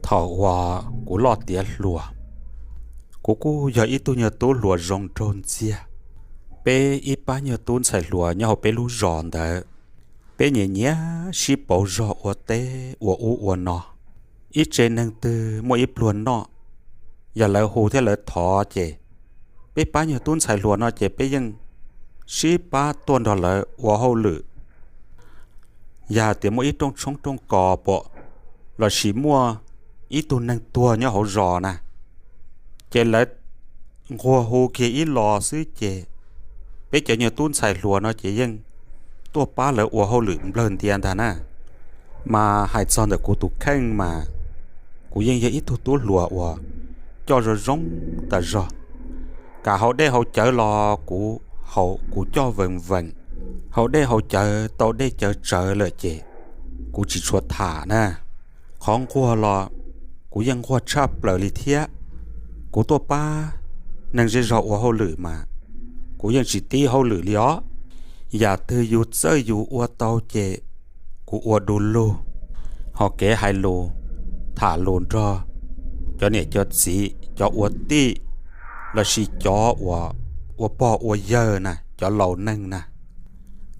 Thaum uas kuv loj tiav hluas, kuv kuj yog ib tug nyuag tub hluas zoo nraug ntxiag. Peb ib pab nyuag tub ntxhais hluas nyob hauv peb lub zos ntawd, peb nyiam nyiam sib pauv zog ua teb ua ub ua no. Ib tsev neeg twg muaj ib pluag noj, yog lawv hu thiab lawv thov ces peb pab nyuag tub ntxhais hluas no ces peb yeej sib pab tuaj nrog lawv ua hauj lwm. Yog hais tias muaj ib rooj tshoob rooj kos pom, lossis muaj ib tug neeg tuag nyob hauv zos na, ces lawv nquag hu kiag ib los xwb ces peb cov nyuag tub ntxhais hluas no ces yeej tuaj pab lawv ua hauj lwm nplawg ntiav ntag na. Mas hais txog ntawm kuv tus kheej mas kuv yeej yog ib tug tub hluas uas coj zoo zoo tas zog. Kam haus dej haus cawv los kuv haus kuv coj vees vees. Haus dej haus cawv tau dej cawv tsawv lawm ces kuv tsis tshua tham na. Qhov nquag los kuv yeej nquag tshaj plaws li thiab. Kuv tuaj pab neeg zej zog ua hauj lwm mas kuv yeej tsis tib hauj lwm li os. Yam twg yus txawj yus ua tau ces kuv ua du lug. Ho kev hais lus, tham lus nrog cov niam cov txiv, cov ua tij, lossis cov uas ua pog ua yawg na, cov laus neeg na,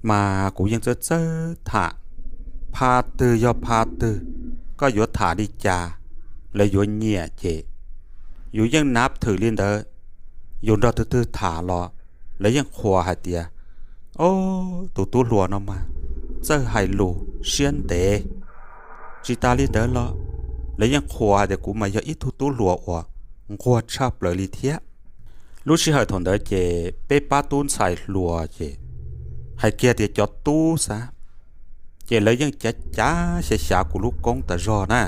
mas kuv yeej txawj txawj tham. Pha twg yog pha twg, koj yuav tham li cas lawv yuav nyiam ces yus yeej nav thwm li ntawd. Yus nrog tus twg tham los lawv yeej qhuas hais tias, o, tus tub hluas no mas txawj hais lus siab ntev. Tsis tas li ntawd los lawv yeej qhuas hais tias kuv mas yog ib tug tub hluas uas nquag tshaj plaws li thiab. Lub sij hawm thaum ntawd ces peb pab tub ntxhais hluas ces hais kiag tias cov tub xav, ces lawv yeej cav cav xyav xyav kuv lub koob tas zog na.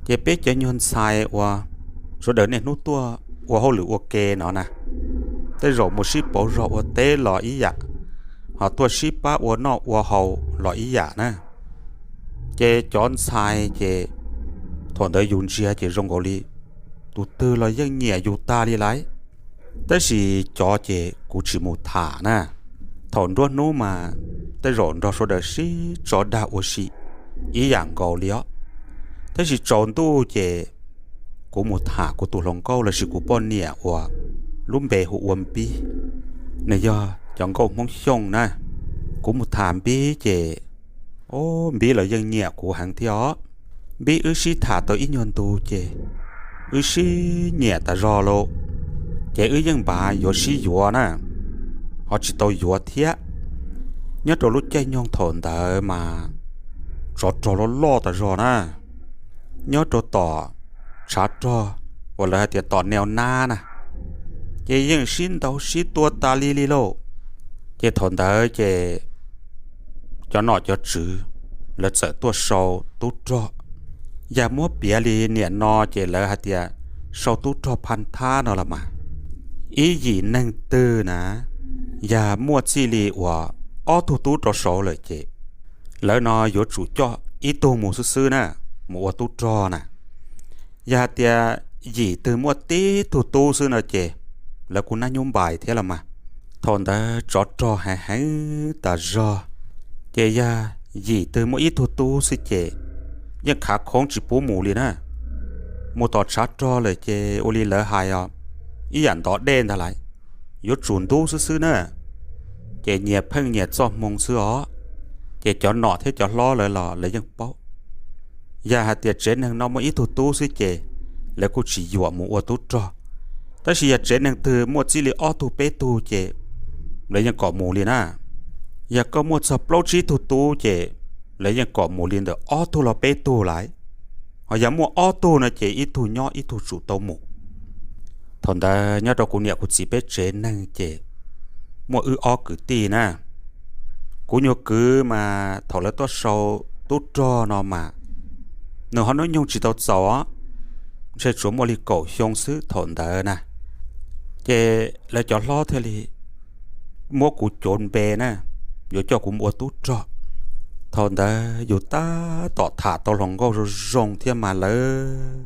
Ces peb cov nyuag ntxhais uas sawv daws niaj hnub tuaj ua hauj lwm ua ke no na, tej zaum mus sib pauv zog ua teb los ib yam, ho tuaj sib pab ua noj ua haus los ib yam na. Ces cov ntxhais ces thaum ntawd yus ntsia ces zoo nkaus li tus twg los yeej nyiam yus tag li lawm. Tab sis cov ces kuv tsis mus tham na. Thaum nruab hnub mas tej zaum nrog sawv daws sib tso dag ua si ib yam nkaus li os. Tab sis tsaus ntuj ces kuv mus tham kuv tus hluas nkauj lossis kuv poj niam uas lub npe hu ua Npib, nws yog cov nkauj Hmoob Xyooj na. Kuv mus tham Npib ces, o, Npib los yeej nyiam kuv heev thiab os. Npib wb sib tham tau ib nyuag ntu ces wb sib nyiam tas zog lauj. Ces wb yeej npav yuav sib yuav na, ho tsis tau yuav thiab. Nyob rau lub caij nyoog thaum ntawd mas tsov rog loj loj tas zog na, nyob rau tom tshav rog uas lawv hais tias tom neo nab na, ces yeej sib ntaus sib tua tas li li lauj. Ces thaum ntawd ces cov nom cov tswv lawv txawm tuaj sau tub rog. Yog muab piav li niam no ces lawv hais tias sau tub rog phaj thab no los mas, ib yim neeg twg na, yog muaj txij li uas ob tug tub rau saud lawm ces lawv no yuav tsum coj ib tug mus xwb xwb na, mus ua tub rog na. Yog hais tias yim twg muaj tib tug tub xwb no ces lawv kuj nab nyub npais thiab los mas. Thaum ntawd tsov rog heev heev tas zog, ces yog yim twg muaj ib tug tub xwb ces yeej khav khoob tsis pub mus li na. Mus tom tshav rog lawm ces ua li lawv hais os, ib yam ntov dej ntag lauj, yuav tsum ntub xwb xwb na. Ces nyias pheej nyias txoj hmoo xwb os. Ces cov nom thiab cov hlob lawv los lawv yeej paub, yog hais tias tsev neeg no muaj ib tug tub xwb ces lawv kuj tsis yuam mus ua tub rog. Tab sis yog tsev neeg twg muaj txij li ob tug peb tug ces lawv yeej kom mus li na. Yog koj muaj txog plaub tsib tug tub ces lawv yeej kom mus li ntawm ob tug los peb tug lawm. Ho yog muaj ob tug no ces ib tug nyob ib tug tsum tau mus. Thaum ntawd nyob rau kuv niam kuv txiv peb tsev neeg ces muaj wb ob kwv tij na. Kuv nyuag kwv mas thaum lawv tuaj sau tub rog no mas nws ho hnub nyoog tsis tau txaus os, ntshe tsuas muaj li kaum xyoo xwb thaum ntawd na. Ces lawv cov hlob thiaj li muab kuv cuav npe na, yuav coj kuv mus ua tub rog. Thaum ntawd yus tab tom tham tau hluas nkauj zoo zoo thiab mas lawv,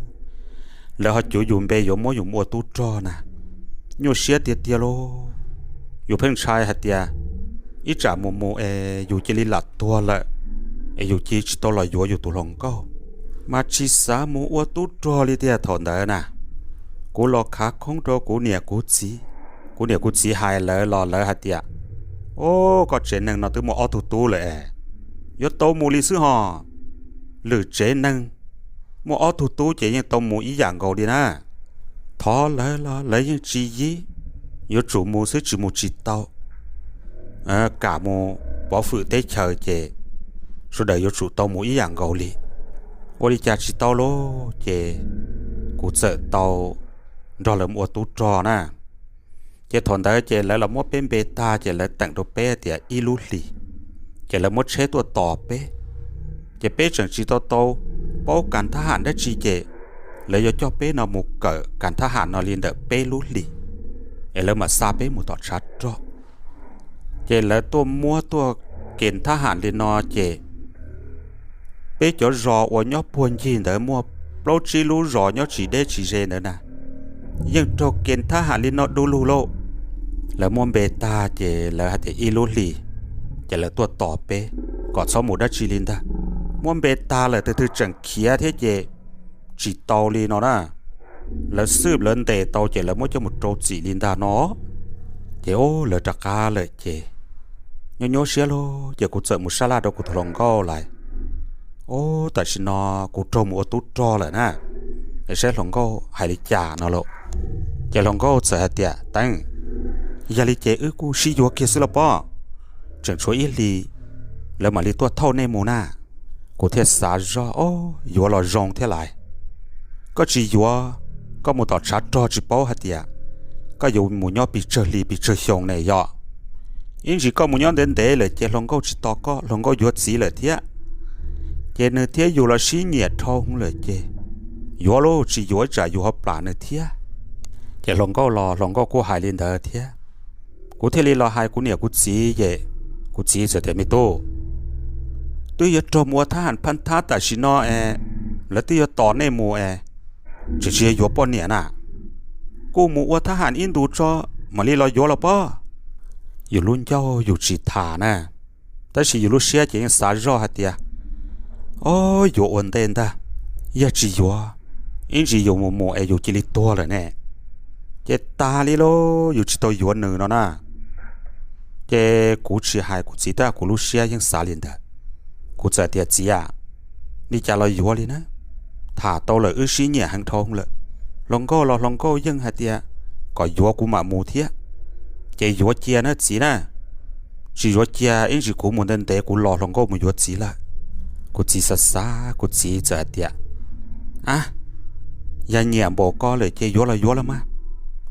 lawv ho cuav yus npe yuav muab yus mus ua tub rog na. Nyuaj siab tiag tiag lauj. Yus pheej ntshai hais tias ib tsam mus mus es yus cia li lam tuag lawm, es yus cia li tsis tau los yuav yus tus hluas nkauj. mas tsis xav mus ua tub rog li tiag thaum ntawd na. Kuv los khav khoob rau kuv niam kuv txiv, kuv niam kuv txiv hais lawv los lawv hais tias, Au, koj tsev neeg no twb muaj ob tug tub lawm es yuav tau mus li xwb hos. Lwm tsev neeg muaj ob tug tub ces yeej tau mus ib yam nkaus li na. Thov lawv los lawv yeej tsis yib, yuav tsum mus xwb tsis mus tsis tau. Kam mus pov fwm teb chaws ces sawv daws yuav tsum tau mus ib yam nkaus li. Ua li cas tsis tau lauj, ces kuv txawm tau nrog lawv mus ua tub rog na. Ces thaum ntawd ces lawv los muab peb npe tag ces lawv teem rau peb tias ib lub hlis, ces lawv muab tsheb tuaj tos peb. Ces peb tseem tsis tau tau paub kas thab ham dab tsi ces lawv yuav coj peb no mus kawm kas thab ham no li ntawm peb lub hlis, es lawv mam xa peb mus tom tshav rog. Ces lawv tuaj muab tuaj ke thab ham li no ces peb cov zos uas nyob puag ncig ntawd muaj plaub tsib lub zos nyob tsis deb tsis ze ntawd na, yeej raug ke thab ham li no du lug lauj. Lawv muab npe tag ces lawv hais tias ib lub hlis ces lawv tuaj tos peb kom txhob mus dab tsi li ntag. Muab npe tag lawm tus twg tseem khiav thiab ces tsis tau li no na. Lawv xwb lawv ntes tau ces lawv muab coj mus rau txim li ntag no. Ces lawv rov qab lawm ces nyob nyuaj siab lauj, ces kuv txawm mus sab laj rau kuv tus hluas nkauj lais, Au, tam sim no kuv raug mus ua tub rog lawm na, es saib hluas nkauj hais li cas no lauj. Ces hluas nkauj txawm hais tias, Teeb, yog li ces wb kuj sib yuav kiag xwb los pob, tseem tshuav ib hlis lawv mam li tuaj thauj nej mus na. Kuv thiaj xav zoj, Au, yuav los zoo thiab lais. Koj tsis yuav, koj mus tom tshav rog tsis paub hais tias koj yuav mus nyob pes tsawg hlis pes tsawg xyoo ne yog. Ib ntsis koj mus nyob ntev ntev lawm ces hluas nkauj tsis tos koj, hluas nkauj yuav txiv lawm thiab. Ces nws thiab yus los sib nyiam dhau lawm ces yuav lauj, tsis yuav ib tsam yus ho plam nws thiab. Ces hluas nkauj los hluas nkauj kuj hais li ntawd thiab. Kuv thiaj li los hais kuv niam kuv txiv ces kuv txiv txawm tias, Me tub, twb yuav raug mus ua thab ham phaj thab tam sim no es lawv twb yuav tos nej mus es tseem tsis yog yuav poj niam na. Kuj mus ua thab ham ib ntus tso mam li los yuav los pob. Yus lub ncauj yus tsis tham na, tab sis yus lub siab ces yeej xav zoj hais tias, Au, yuav ua ntej ntag, yog tsis yuav ib ntsis yus mus mus es yus cia li tuag lawm ne. Ces tas li lauj, yus tsis tau yuav nws no na. Ces kuv tsis hais kuv txiv tab kuv lub siab yeej xav li ntawd. Kuv txawm tias, Txiv a, li cas los yuav li na, tham tau lawm wb sib nyiam heev dhau lawm. Hluas nkauj los hluas nkauj yeej hais tias kom yuav kuv mam mus thiab. Ces yuav cia na txiv na, tsis yuav cia ib ntsis kuv mus ntev ntev kuv los hluas nkauj mus yuav txiv lawm. Kuv txiv xav xav kuv txiv txawm hais tias, A, yog nyiam npaum ko lawm ces yuav los yuav los mas,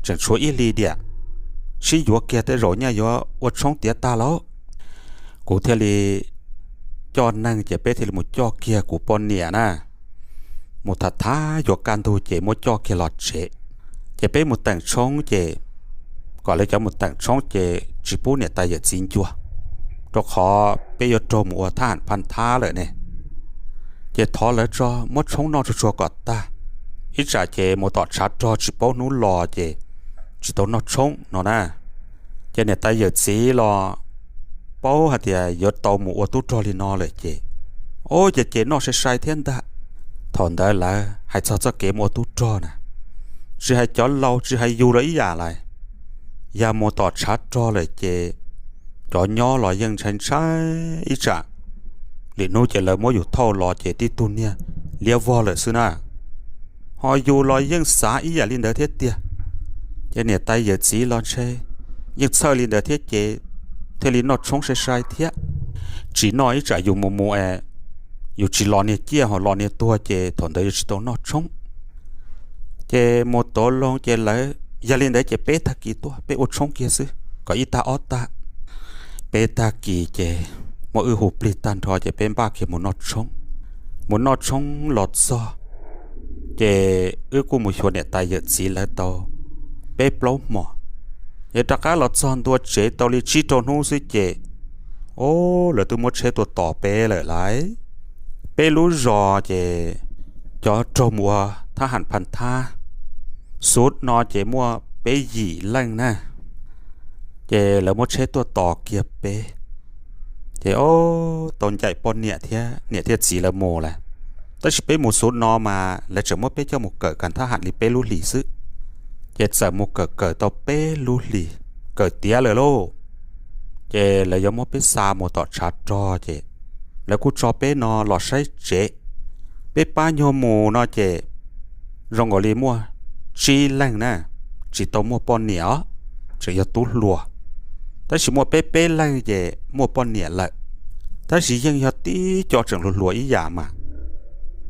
tseem tshuav ib hlis diam, sib yuav kiag tej zaum nyaj yuav ua tshoob tiav tag lauj. Kuv thiaj li coj neeg ces peb thiaj li mus coj kiag kuv poj niam na, mus tham thab yuav kaj ntug ces muab coj kiag los tsev. Ces peb mus teem tshoob ces kom lawv cov mus teem tshoob ces tsis pub niam tais yawm txiv ncua, rau qhov peb yuav raug mus ua thab ham phaj thab lawm ne. Ces thov lawv tso muab tshoob noj tsuag tsuag kom tag, ib tsam ces mus tom tshav rog tsis paub hnub los ces tsis tau noj tshoob no na. Ces niam tais yawm txiv los paub hais tias yuav tau mus ua tub rog li no lawm ces, o, ces ces noj sai sai thiab ntag. Thaum ntawd lawv hais txog txoj kev mus ua tub rog na, tsis hais cov laus tsis hais yus los ib yam lais. Yog mus tom tshav rog lawm ces cov nyob los yeej ntshai ntshai ib tsam. Lwm hnub ces lawv muab yus thauj los ces tib tug niag liab vog lawm xwb na. Ho yus los yeej xav ib yam li ntawd thiab tiag. Ces niam tais yawm txiv los ntshe yeej txhawj li ntawd thiab ces thiaj li noj tshoob sai sai thiab. Tsis noj ib tsam yus mus mus es yus tsis los niag ciaj ho los niag tuag ces thaum ntawd yuav tsis tau noj tshoob. Ces mus tau loo ces lawv yog li ntawd ces peb tag kis tuaj peb ua tshoob kiag xwb kom ib tag ob tag. Peb tag kis ces muab wb hu plig tag nrho ces peb npaj kiag mus noj tshoob. Mus noj tshoob los txog ces wb kuj mus xyuas niam tais yawm txiv lawv tau peb plaub hmos. Ces rov qab los txog ntua tsev tau li tsib rau hnub xwb ces, o, lawv twb muab tsheb tuaj tos peb lawm lauj. Peb lub zos ces cov raug mus ua thab ham phaj thab xub no ces muaj peb yim leej na. Ces lawv muab tsheb tuaj tos kiag peb. Ces, o, tau ncaim poj niam thiab niam thiab txiv lawv mus lawm. Tab sis peb mus xub no mas lawv tseem muab peb coj mus kawm kag thab ham li peb lub hlis xwb. Ces txawm mus kawm kawm tau peb lub hlis, kawm tiav lawm lauj, ces lawv yuav muab peb xa mus tom tshav rog ces lawv kuj tso peb no los saib tsev. Peb pab nyuag mus no ces zoo nkaus li muaj tsib leeg na, tsis tau muaj poj niam os, tseem yog tub hluas. Tab sis muaj peb peb leeg ces muaj poj niam lawm, tab sis yeej yog tib co tseem hluas hluas ib yam mas.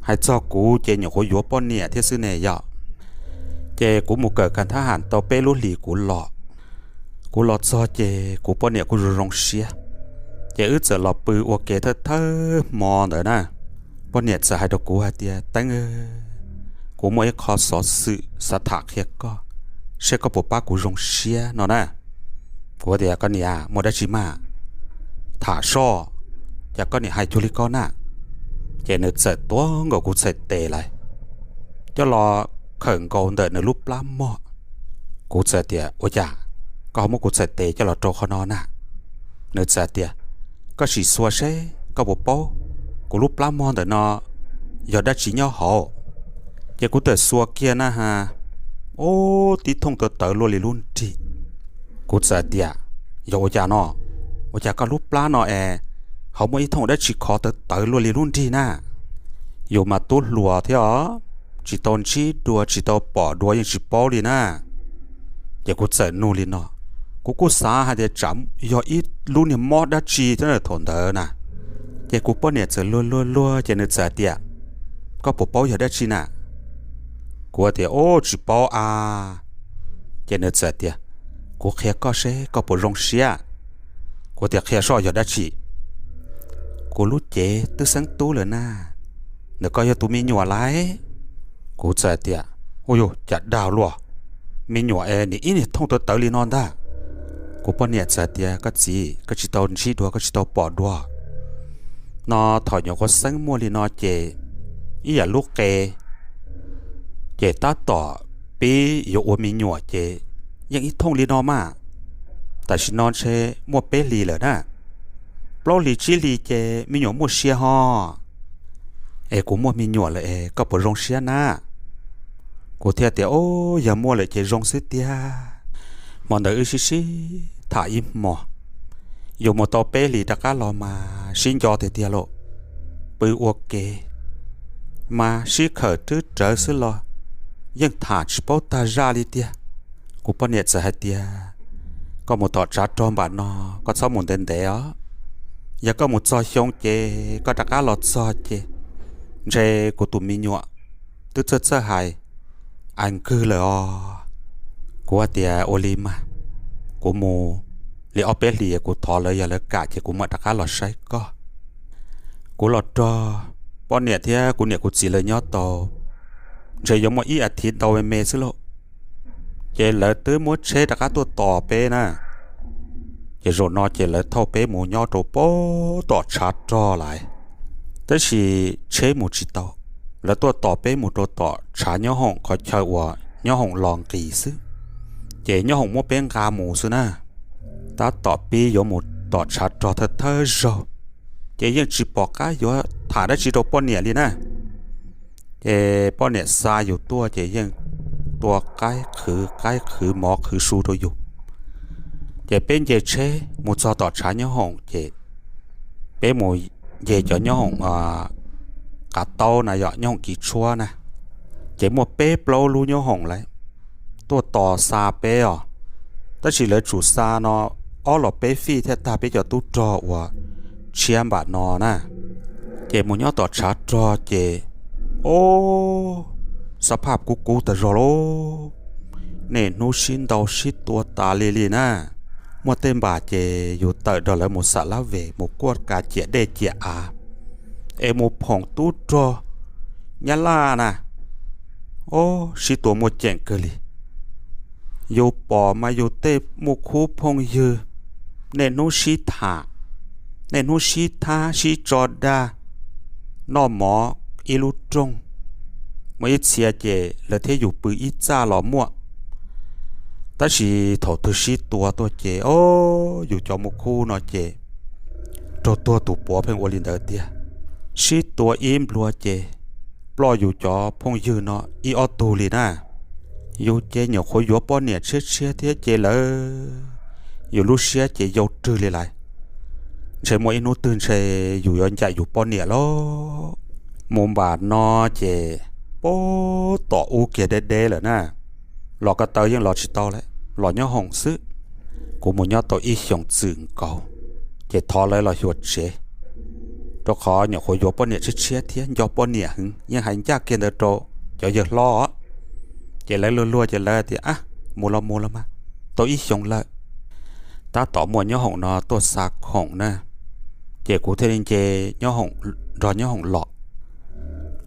Hais txog kuv ces nyuam qhuav yuav poj niam thiab xwb ne yom. Ces kuv mus kawm kag thab ham tau peb lub hlis kuv los, kuv los txog ces kuv poj niam kuj zoo zoo siab. Ces wb txawm los pw ua ke thawj thawj hmo ntawd na, poj niam txawm hais rau kuv hais tias, Teeb, kuv muaj ib qho xov xwm xav tham qhia koj, seb koj puas pab kuv zoo siab no na. Kuv tias, Koj niam, muaj dab tsi mas? Tham soj, cas koj niam hais cuag li ko na? Ces nws txawm tuav nkaus kuv txhais tes lawm, coj los khawm nkaus ntawm nws lub plab mog. Kuv txawm tias, Ua cas koj ho muab kuv txhais tes coj los rau qhov no na? Nws txawm tias, Koj sim xuas seb koj puas paub kuv lub plab mog ntawm no yog dab tsi nyob hauv. Ces kuv txawm xuas kiag na has, ub, tib thooj tawv tawv luaj li lub nrig. Kuv txawm tias, Yog ua cas no? Ua cas koj lub plab no es ho muaj ib thooj dab tsi khov tawv tawv luaj li lub nrig na? Yus mas tub hluas thiab os, tsis tau ntsib dua tsis tau pom dua yeej tsis paub li na. Ces kuv txawm nug li no, kuv kuj xav hais tias tsam yog ib lub niag mob dab tsi thiab thaum ntawd na. Ces kuv poj niam txawm luag luag luag ces nws txawm tias, Koj puas paub yog dab tsi na? Kuv tias, Ub, tsis paub a. Ces nws txawm tias, Kuv qhia koj seb koj puas zoo siab. Kuv tias, Qhia soj yog dab tsi? Kuv lub cev twb xeeb tub lawm na, ntawm koj yog tus me nyuam lawm. Kuv txawm tias, Ub yus, cas dag luaj, me nyuam es nim ib niag thooj tawv tawv li no ntag. Kuv poj niam txawm tias, Koj txiv, koj tsis tau ntsib dua, koj tsis tau pom dua. No thaum nyuam qhuav xeeb muaj li no ces ib yam lub qe, ces tab tom pib yuav ua me nyuam ces yeej ib thooj li no mas. Tam sim no ntshe muaj peb hlis lawm na, plaub hlis tsib hlis ces me nyuam muaj sia ho. Es kuv muaj me nyuam lawm es koj puas zoo siab na? Kuv thiaj tias, Ub, yog muaj lawm ces zoo xwb tiag. Hmo ntawd wb sib sib tham ib hmo, yus mus tau peb hlis rov qab los mas sib nco tiag tiag lauj. Pw ua ke mas sib khawm twb rawv xwb los yeej tham tsis paub tag zaj li tiag. Kuv poj niam txawm hais tias, Koj mus tom tshav rog npaum no, koj txhob mus ntev ntev os. Yog koj mus txog xyoo ces koj rov qab los txog ces ntshe kuv tus me nyuam twb txawj txawj hais, ais nkwg lawm os. Kuv hais tias, Ua li mas, kuv mus li ob peb hlis kuv thov lawv, yog lawv kam ces kuv mam rov qab los saib koj. Kuv los rog poj niam thiab kuv niam kuv txiv lawv nyob tau ntshe yuav muaj ib as thiv ntau me me xwb lauj. Ces lawv twb muab tsheb rov qab tuaj tos peb na. Ces zaum no ces lawv thauj peb mus nyob rau pem tom tshav rog lawm. Tab sis tsheb mus tsis tau, lawv tuaj tos peb mus rau tom tshav nyob hoom qhov chaw uas nyob hoom los nqis xwb. Ces nyob hoom muab peb nqa mus xwb na. Tab tom pib yuav mus tom tshav rog thawj thawj zaug, ces yeej tsis pom qab yuav tham dab tsi rau poj niam li na. Ces poj niam xa yus tuaj ces yeej tua qaib qhwv, qaib qhwv mov qhwv su rau yus. Ces peb nce tsheb mus txog tom tshav nyob hoom ces peb mus nce cov nyob hoom qav taub na, yog nyob hoom kiv tshuab na. Ces muaj peb plaub lub nyob hoom lawv tuaj tos xa peb os. Tab sis lawv tsum xa no ob los peb fij thiaj tag peb cov tub rog uas tshiab npaum no na. Ces mus nyob tom tshav rog ces, o, xab phaj kub kub tag zog lauj. Niaj hnub sib ntaus sib tua tas li li na. Muaj tej npam ces yus tawm nrog lawv mus xam lab vem, mus kuaj kav ciam dej ciam av, es mus phoom tub rog nyab laj na. O, sib tua muaj ceem kawg li. Yus pom mas yus tej muaj khub phooj ywg niaj hnub sib tham, niaj hnub sib thab sib tso dag, noj mov ib lub rooj, muaj ib txhia ces lawv thiab yus pw ib txaj los muaj. Tab sis thaum twg sib tua tuaj ces, o, yus cov muaj khub no ces raug tuag tus puav pheej ua li ntawd tiag. Sib tua ib nplua ces ploj yus cov phooj ywg no ib ob tug li na. Yus ces nyuam qhuav yuav poj niam tshiab tshiab thiab ces lawv, yus lub siab ces yau rwg li lawm. Ntshe muaj ib hnub twg ntshe yus yuav ncaim yus poj niam lawm. Mus npam no ces pab tom ub kiag deb deb lawm na, los ko taw yeej los tsis tau lawm, los nyob hoom xwb. Kuv mus nyob tau ib xyoos txwm nkaus, ces thov lawv los xyuas tsev, rau qhov nyuam qhuav yuav poj niam tshiab tshiab thiab nco poj niam heev, yeej hais ncaj kiag ntawd rau cov yawg hlob os. Ces lawv luag luag ces lawv tias, a, mus los mus los mas, tau ib xyoos lawm. Tab tom muaj nyob hoom no tuaj xa khoom na, ces kuv thiaj li nce nrog nyob hoom los.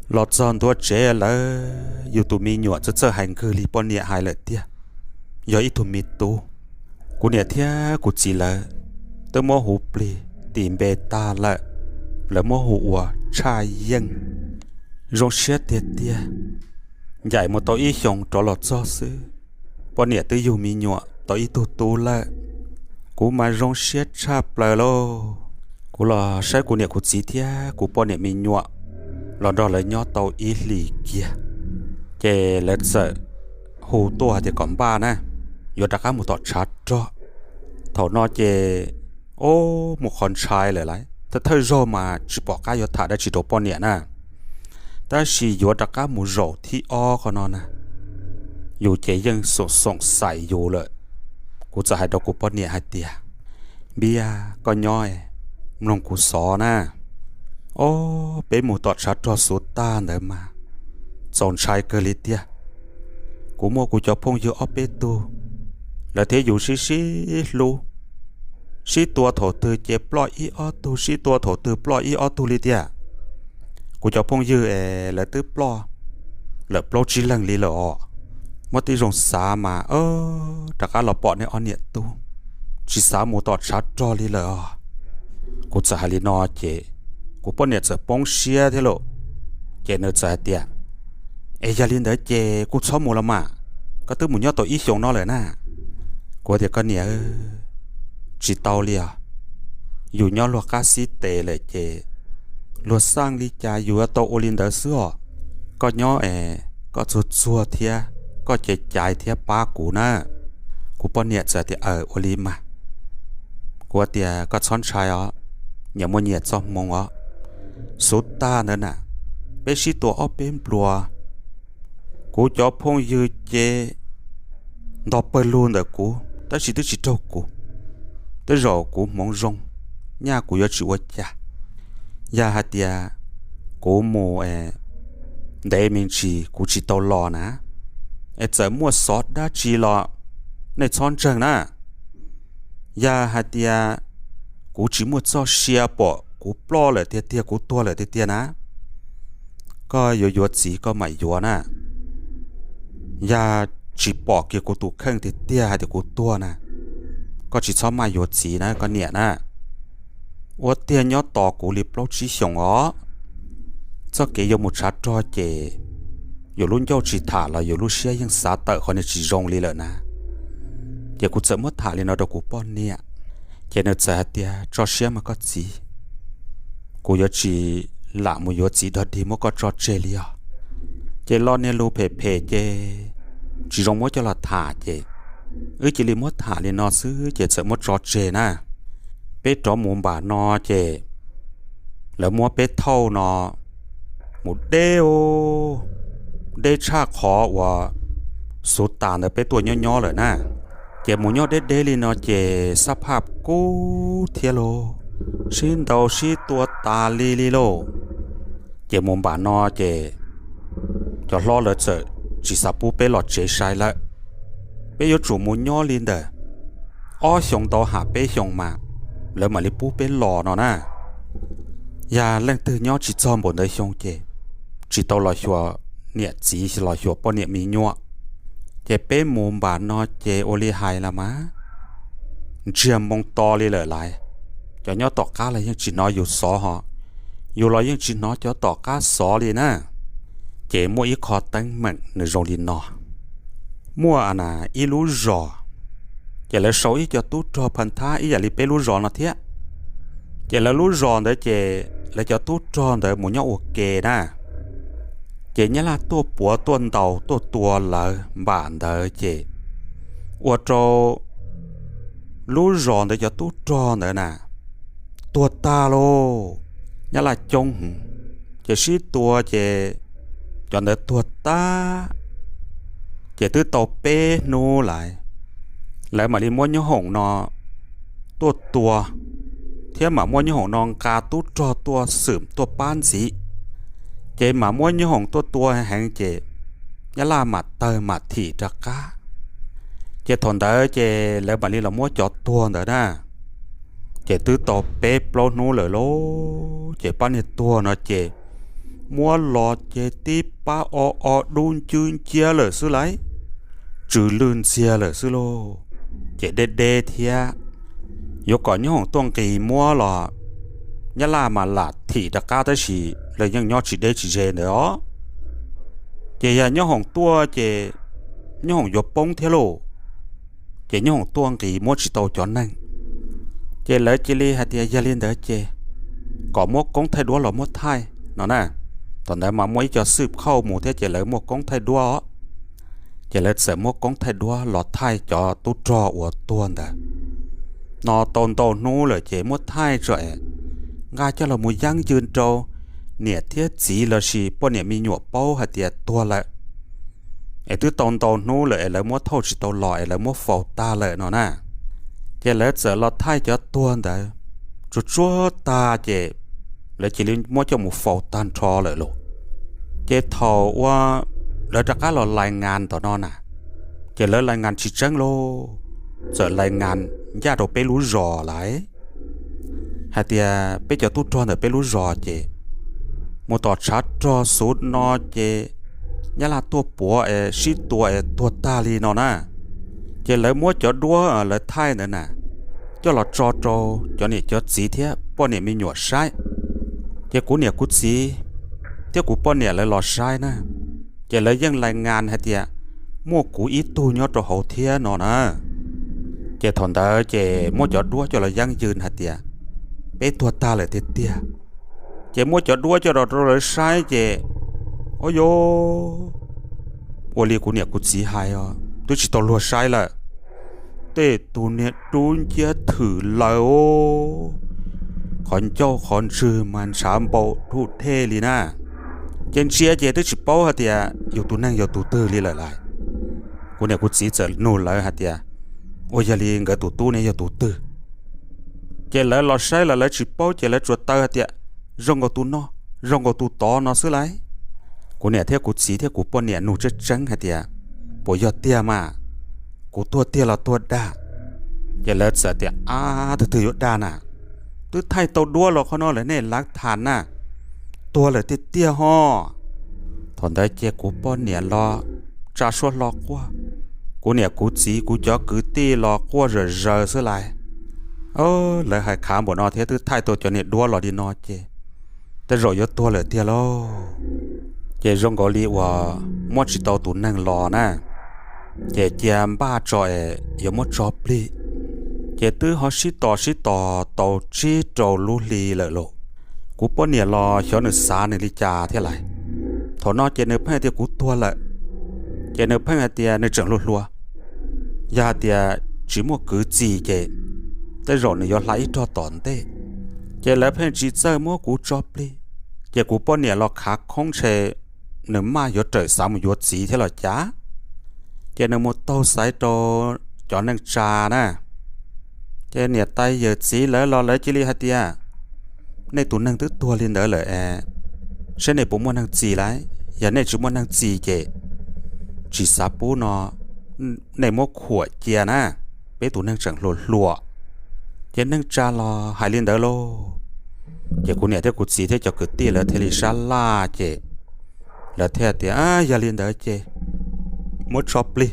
Los txog ntua tsev lawm, yus tus me nyuam txawj txawj hais nkwg li poj niam hais lawm tiag, yog ib tug me tub. Kuv niam thiab kuv txiv lawv twb muab hu plig tis npe tag lawm, lawv muab hu ua Tshaj Yeej. Zoo siab tiag tiag, ncaim mus tau ib xyoos rov los txog xwb, poj niam twb yug me nyuam tau ib tug tub lawm. Kuv mas zoo siab tshaj plaws lauj. Kuv los saib kuv niam kuv txiv thiab kuv poj niam me nyuam los nrog lawv nyob tau ib hlis kiag, ces lawv txawm hu tuaj hais tias kom npaj na, yuav rov qab mus tom tshav rog. Thaum no ces, o, mus qhov ntshai lawm lauj, thawj thawj zaug mas tsis pom qab yuav tham dab tsi rau poj niam na. Tab sis yuav rov qab mus zaum thib ob qhov no na, yus ces yeej xoom xoom xaim yus lawm. Kuv txawm hais rau kuv poj niam hais tias, Npiab, koj nyob mloog kuv xov na. O, peb mus tom tshav rog xuv tag ntawd mas txaus ntshai kawg li tiag. Kuv muaj kuv cov phooj ywg ob peb tug, lawv thiab yus sib sib hlub, sib tua thaum twg ces ploj ib ob tug, sib tua thaum twg ploj ib ob tug li tiag. Kuv cov phooj ywg es lawv twb ploj lawm plaub tsib leeg li lawm os. Muab tib zoo xav mas, rov qab los pom nej ob niam tub, tsis xav mus tom tshav rog li lawm os. Kuv txawm hais li no ces kuv poj niam txawm poob siab thiab lauj. Ces nws txawm hais tias, Es yog li ntawd ces kuj txhob mus los mas, koj twb mus nyob tau ib xyoos no lawm na. Kuv tias, Koj niam, tsis tau li os, yus nyob luag qab xib tes lawm ces luag xaj li cas yus yuav tau ua li ntawd xwb os. Koj nyob es koj txuag txuag thiab koj caiv caiv thiab pab kuv na. Kuv poj niam txawm tias, Aws, ua li mas. Kuv tias, Koj txhob ntshai os, nyias muaj nyias txoj hmoo os. Xuv tag ntawd na, peb sib tua ob peb npluas, kuv cov phooj ywg ces ntog pawg lug ntawm kuv tab sis twb tsis raug kuv. Tej zaum kuv hmoov zoo, nyaj kuv yuav tsis ua cas. Yog hais tias kuv mus ntev me ntsis kuv tsis tau los na, es txawm muaj xov dab tsi los nej txhob ntseeg na. Yog hais tias kuv tsis muaj txoj sia pom kuv ploj lawm tiag tiag, kuv tuag lawm tiag tiag na, koj yuav yuav txiv koj mam yuav na. Yog tsis pom kiag kuv tus kheej tiag tiag hais tias kuv tuag na, koj tsis txhob maj yuav txiv na koj niam na. Ua tiag nyob tos kuv li plaub tsib xyoos os. Txoj kev yuav mus tshav rog ces yus lub ncauj tsis tham los yus lub siab yeej xav tawm qhov niag tsis zoo li lawm na. Ces kuv txawm muab tham li no rau kuv poj niam, ces nws txawm hais tias, Tso siab mas koj txiv, kuv yuav tsis lam mus yuav txiv dog dig muab koj tso tseg li os. Ces lo niag lus phem phem ces tsis zoo muab coj los tham ces wb cia li muab tham li no xwb ces txawm muab tso tseg na. Peb rov mus npam no ces lawv muab peb thauj no mus deb, deb tshaj qhov uas xuv tas ntawd peb tuaj nyob nyob lawm na. Ces mus nyob deb deb li no ces xab phaj kub thiab lauj, sib ntaus sib tua tas li li lauj. Ces mus npam no ces cov hlob lawv txawm tsis xav pub peb los tsev sai lawm. Peb yuav tsum mus nyob li ntawm ob xyoos ntau ham peb xyoos mas lawv mam li pub peb los no na. Yog leej twg nyob tsis txog npaum ntawd xyoo ces tsis tau los xyuas niam txiv los xyuas poj niam me nyuam. Ces peb mus npam no ces ua li hais los mas ntsiag moo to li lawm laiv. Cov nyob tom qab los yeej tsis hnov yus xov ho yus los yeej tsis hnov cov tom qab xov li na. Ces muaj ib qho teeb meem nws zoo li no. Muaj ib lub zos, ces lawv sau ib co tub rog pha thab ib yam li peb lub zos no thiab. Ces lawv lub zos ntawd ces lawv cov tub rog ntawd mus nyob ua ke na. Ces nyab laj tuaj puav tuaj ntaus tuaj tua lawv npam ntawd ces ua rau lub zos ntawd cov tub rog ntawd na tuag tag lauj. Nyab laj coob heev, ces sib tua ces cov ntawd tuag tag. Ces twb tau peb hnub lawm, lawv mam li muab nyob hoom no tuaj tua, thiab mam muab nyob hoom no nqa tub rog tuaj xwm tuaj pab ntxiv. Ces mam muab nyob hoom tuaj tua heev ces nyab laj mam tawg mam thim rov qab. Ces thaum ntawd ces lawv mam li los muab cov tuag ntawd na, ces twb tau peb plaub hnub lawm lauj. Ces pab niag tuag no ces muab los ces tib pab o o dub ncwb nciab lawm xwb lauj, tsw lwj ntxiag lawm xwb lauj. Ces deb deb thiab, yuav kom nyob hoom tuaj nqis muab los nyab laj mam lam thim rov qab tab sis lawv yeej nyob tsis deb tsis ze ntawd os. Ces yog nyob hoom tuaj ces nyob hoom yuav poob thiab lauj. Ces nyob hoom tuaj nqis muab tsis tau cov neeg, ces lawv cia li hais tias yog li ntawd ces kom muab koob thaij duab los muab thaij no na. Thaum ntawd mas muaj ib co xwb khauj mus thiab ces lawv muaj koob thaij duab os. Ces lawv txawm muab koob thaij duab los thaij cov tub rog uas tuag ntawd no tau ntau hnub lawm ces muab thaij tso es nqa coj los mus yeeb yws rau niam thiab txiv lossis poj niam me nyuam paub hais tias tuag lawm, es twb tau ntau hnub lawm es lawv muab thauj tsis tau los es lawv muab faus tag lawm no na. Ces lawv txawm los thaij cov tuag ntawd tsuag tsuag tag ces lawv cia li muab coj mus faus tag nrho lawm lauj. Ces thaum uas lawv rov qab los lais ngas tom no na, ces lawv lais ngas tsis tseeb lauj, txawm lais ngas ncaj rau peb lub zos lawm hais tias peb cov tub rog ntawm peb lub zos ces mus tom tshav rog xuv no ces nyab laj tuaj puav es sib tua es tuag tag li no na. Ces lawv muab cov duab lawv thaij ntawd na coj los tso rau cov niam cov txiv thiab poj niam me nyuam saib. Ces kuv niam kuv txiv thiab kuv poj niam lawv los saib na, ces lawv yeej lais ngas hais tias muaj kuv ib tug nyob rau hauv thiab no na. Ces thaum ntawd ces muab cov duab coj los yeeb yws hais tias peb tuag tag lawm tiag tiag. Ces muab cov duab coj los rau lawv saib ces, o yo, ua li kuv niam kuv txiv hais os, twb tsis tau luag saib lawm. Tej tus niag dub nciab thwm lawm os, qhov ncauj qhov ntswg mas ntshav npau dhuj dhej li na. Ces ntsia ces twb tsis paub hais tias yus tus neeg yog tus twg li lawm lauj. Kuv niam kuv txiv txawm nug lawv hais tias, ua yog li nkawd tus tub ne yog tus twg? Ces lawv los saib los lawv tsis paub ces lawv tsuas taw hais tias zoo nkaus tus no, zoo nkaus tus tod no xwb lauj. Kuv niam thiab kuv txiv thiab kuv poj niam nug tseeb tseeb hais tias, puas yog tiag mas? Kuv tuag tiag los tuag dag? Ces lawv txawm tias, ab, twg twg yuav dag na, twb thaij tau duab los qhov no lawm nej lav tham na, tuag lawm tiag tiag ho. Thaum ntawd ces kuv poj niam los tsa suab hlo quaj, kuv niam kuv txiv kuv cov kwv tij los quaj zom zaws xwb lauj. Lawv hais khav npaum no thiab twb thaij tau cov niag duab los li no ces tej zaum yuav tuag lawm tiag lauj. Ces zoo nkaus li uas muab tsis tau tus neeg los na, ces cia npaj tso es yuav muab tso plig. Ces twb ho sib tos sib tos tau tsib rau lub hli lawm lauj. Kuv poj niam los xyov nws xav nws li cas thiab lauj. Thaum no ces nws pheej tias kuv tuag lawm, ces nws pheej hais tias nws tseem hluas hluas, yog hais tias tsis muaj kwv txis ces tej zaum nws yuav hla ib rog tom ntej. Ces lawv pheej tsis txawj muab kuv tso plig, ces kuv poj niam los khav khoob ntshe nws maj yuav rawm xav mus yuav txiv thiab los cas. Ces nws mus taug xaiv rau cov neej tsa na, ces niam tais yawm txiv lawv los lawv cia li hais tias, nej tus neeg twb tuag li ntawd lawm es, saib nej puas muaj neeg txis lauj. Yog nej tsis muaj neeg txis ces tsis xav pub no, nej muab khuam cia na, peb tus neeg tseem hluas hluas. Ces neej tsa los hais li ntawd lauj. Ces kuv niam thiab kuv txiv thiab cov kwv tij lawv thiaj li sab laj ces lawv thiaj tias, yog li ntawd ces muab tso plig,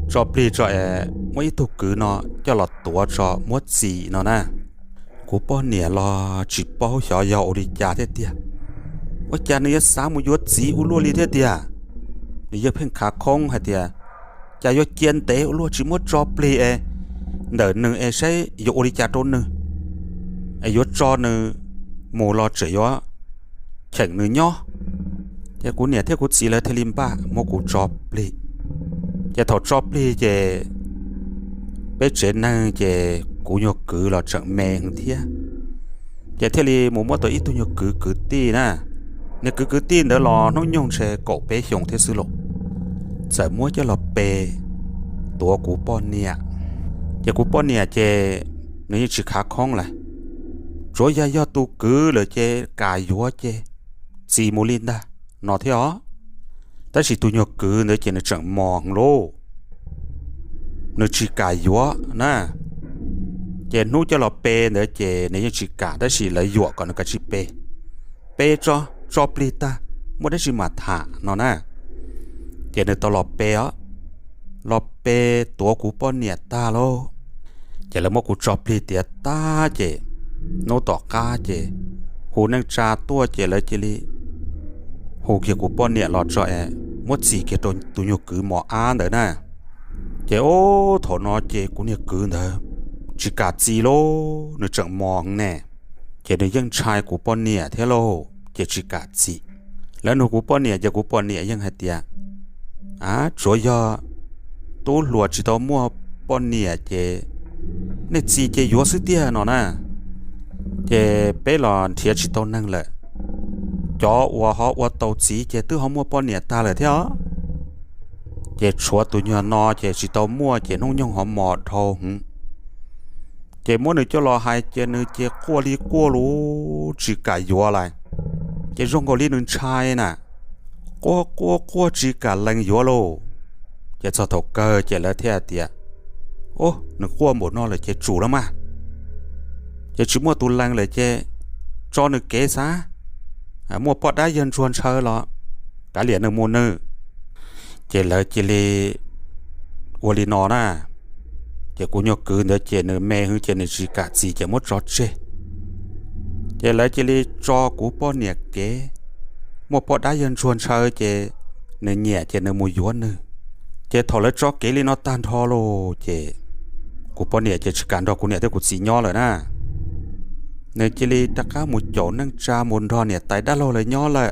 tso plig tso es muab ib tug kwv no coj los tuav tso muab txis no na. Kuv poj niam los tsis paub xyov yog ua li cas thiab tiag, ua cas nws yuav xav mus yuav txiv ua luaj li thiab tiag. Nws yeej pheej khav khoob hais tias, cas yuav cia ntev ua luaj tsis muab tso plig es ntawm nws es saib yuav ua li cas rau nws, es yuav tso nws mus los tseem yuav cheem nws nyob. Ces kuv niam thiab kuv txiv lawv thiaj li npaj muab kuv tso plig. Ces thaum tso plig ces peb tsev neeg ces kuv nyuag kwv los tseem me heev thiab. Ces thiaj li mus muab tau ib tug nyuag kwv kwv tij na. Niag kwv kwv tij ntawd los hnub nyoog ntshe kaum peb xyoos thiab xwb lauj. Txawm muab coj los pe tuav kuv poj niam. Ces kuv poj niam ces nws yeej tsis khav khoob lawm, tsuav yog yog tus kwv lawm ces kam yuav ces txis mus li ntag no thiab os. Tab sis tus nyuag kwv ntawd ces nws tseem mos heev lauj, nws tsis kam yuav na. Ces hnub coj los pe ntawd ces nws yeej tsis kam, tab sis lawv yuam kom nws kav tsij pe. Pe tso, tso plig tag, muaj dab tsi mam tham no na. Ces nws tau los pe os, los pe tuav kuv poj niam tag lauj. Ces lawv muab kuv tso plig tiav tag ces hnub tom qab ces hu neej tsa tuaj ces lawv cia li hu kiag kuv poj niam los tso es muab txis kiag rau tus nyuag kwv mos ab ntawd na. Ces ub thaum no ces kuv niag kwv ntawd tsis kam txis lauj, nws tseem mos heev ne. Ces nws yeej ntshai kuv poj niam thiab lauj, ces tsis kam txis. Lawv nug kuv poj niam ces kuv poj niam yeej hais tias, a, tsuav yog tub hluas tsis tau muaj poj niam ces nej txis ces yuav xwb tiag no na. Ces peb los nrhiav tsis tau neeg lawm, cov uas ho ua tau txiv ces twb ho muaj poj niam tag lawm thiab os. Ces tshuav tus nyuag no ces tsis tau muaj ces hnub nyoog ho mos dhau heev. Ces muab nws coj los hais ces nws ces quaj li quaj lauj, tsis kam yuav lawm. Ces zoo nkaus li nws ntshai na, quaj quaj quaj tsis kam lees yuav lauj. Ces txog thaum kawg ces lawv thiaj tias, ub, nws quaj npaum no lawm ces tsum los mas, ces tsis muaj tus lees lawm ces tso nws kev xav, muaj poj dab yawg ntsuag ntshaw los kav liam nws mus nws. Ces lawv cia li ua li no na. Ces kuv nyuag kwv ntawd ces nws me heev ces nws tsis kam txis ces muab tso tseg. Ces lawv cia li tso kuv poj niam kev, muaj poj dab yawg ntsuag ntshaw ces nws nyiam ces nws mus yuav nws. Ces thaum lawv tso kev li no tag nrho lauj ces kuv poj niam ces tsis kam nrog kuv niam thiab kuv txiv nyob lawm na. Nws cia li rov qab mus caum neej tsa mus nrog niam tais dab laug lawv nyob lawm.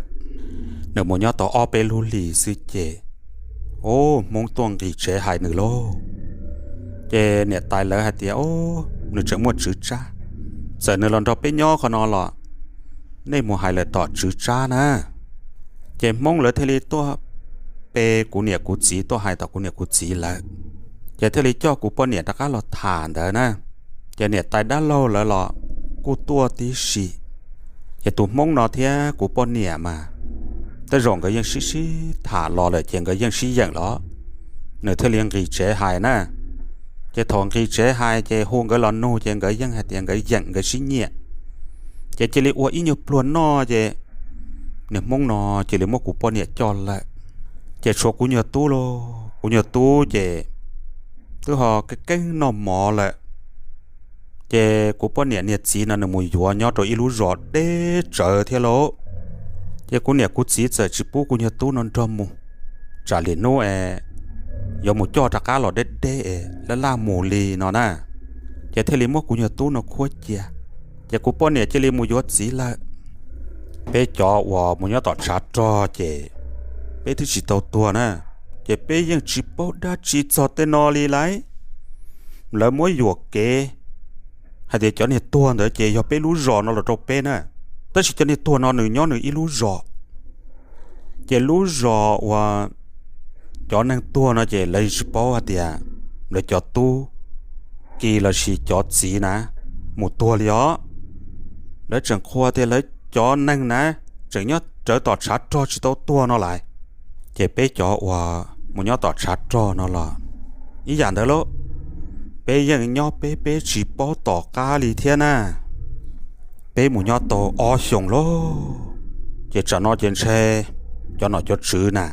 Nws mus nyob tau ob peb lub hlis xwb ces, ub, Hmoob tuaj nqis tsev hais nws lauj. Ces niam tais lawv hais tias, ub, nws tseem muaj tswv tsab, txawm nws los nrog peb nyob qhov no los nej mus hais lawm tom tswv tsab na. Ces Hmoob lawv thiaj li tuaj pe kuv niam kuv txiv, tuaj hais tom kuv niam kuv txiv lawv. Ces thiaj li coj kuv poj niam rov qab los tham ntawd na. Ces niam tais dab laug lawv los kuj tuaj tib si. Ces tus Hmoob no thiab kuv poj niam mas tej zaum nkawd yeej sib sib tham los lawm ces nkawd yeej sib yeem los, nws thiaj li nqis tsev hais na. Ces thaum nqis tsev hais ces hu nkawd los nug ces nkawd yeej hais tias nkawd yeem nkawd sib nyiam. Ces cia li ua ib nyuag pluag noj ces niag Hmoob no cia li muab kuv poj niam coj lawm. Ces tshuav kuv nyuag tub lauj, kuv nyuag tub ces twb ho keeb keeb noj mov lawm. Ces kuv poj niam niag txiv no nws mus yuav nyob rau ib lub zos deb tsawv thiab lauj. Ces kuv niam kuv txiv txawm tsis pub kuv nyuag tub no nrog mus, tsam lwm hnub es yuav mus coj rov qab los deb deb es laj laj mus li no na. Ces thiaj li muab kuv nyuag tub no khuab cia. Ces kuv poj niam cia li mus yuav txiv lawm. Peb cov uas mus nyob tom tshav rog ces peb twb tsis tau tuag na, ces peb yeej tsis paub dab tsi txog tej no li lauj. Lawv muab yuam kev hais tias cov niag tuag ntawd ces yog peb lub zos no los rau peb na, tab sis cov niag tuag no nws nyob nws ib lub zos. Ces lub zos uas cov neeg tuag no ces lawv tsis paub hais tias lawv cov tub ki lossis cov txiv na mus tuag li os. Lawv tseem qhuas tias lawv cov neeg na tseem nyob rawv tom tshav rog tsis tau tuag no lawm. Ces peb cov uas mus nyob tom tshav rog no los ib yam ntawd lauj, peb yeej nyob peb peb tsis paub tom qab li thiab na. Peb mus nyob tau ob xyoos lauj, ces tsam no ces ntshe cov nom cov tswv na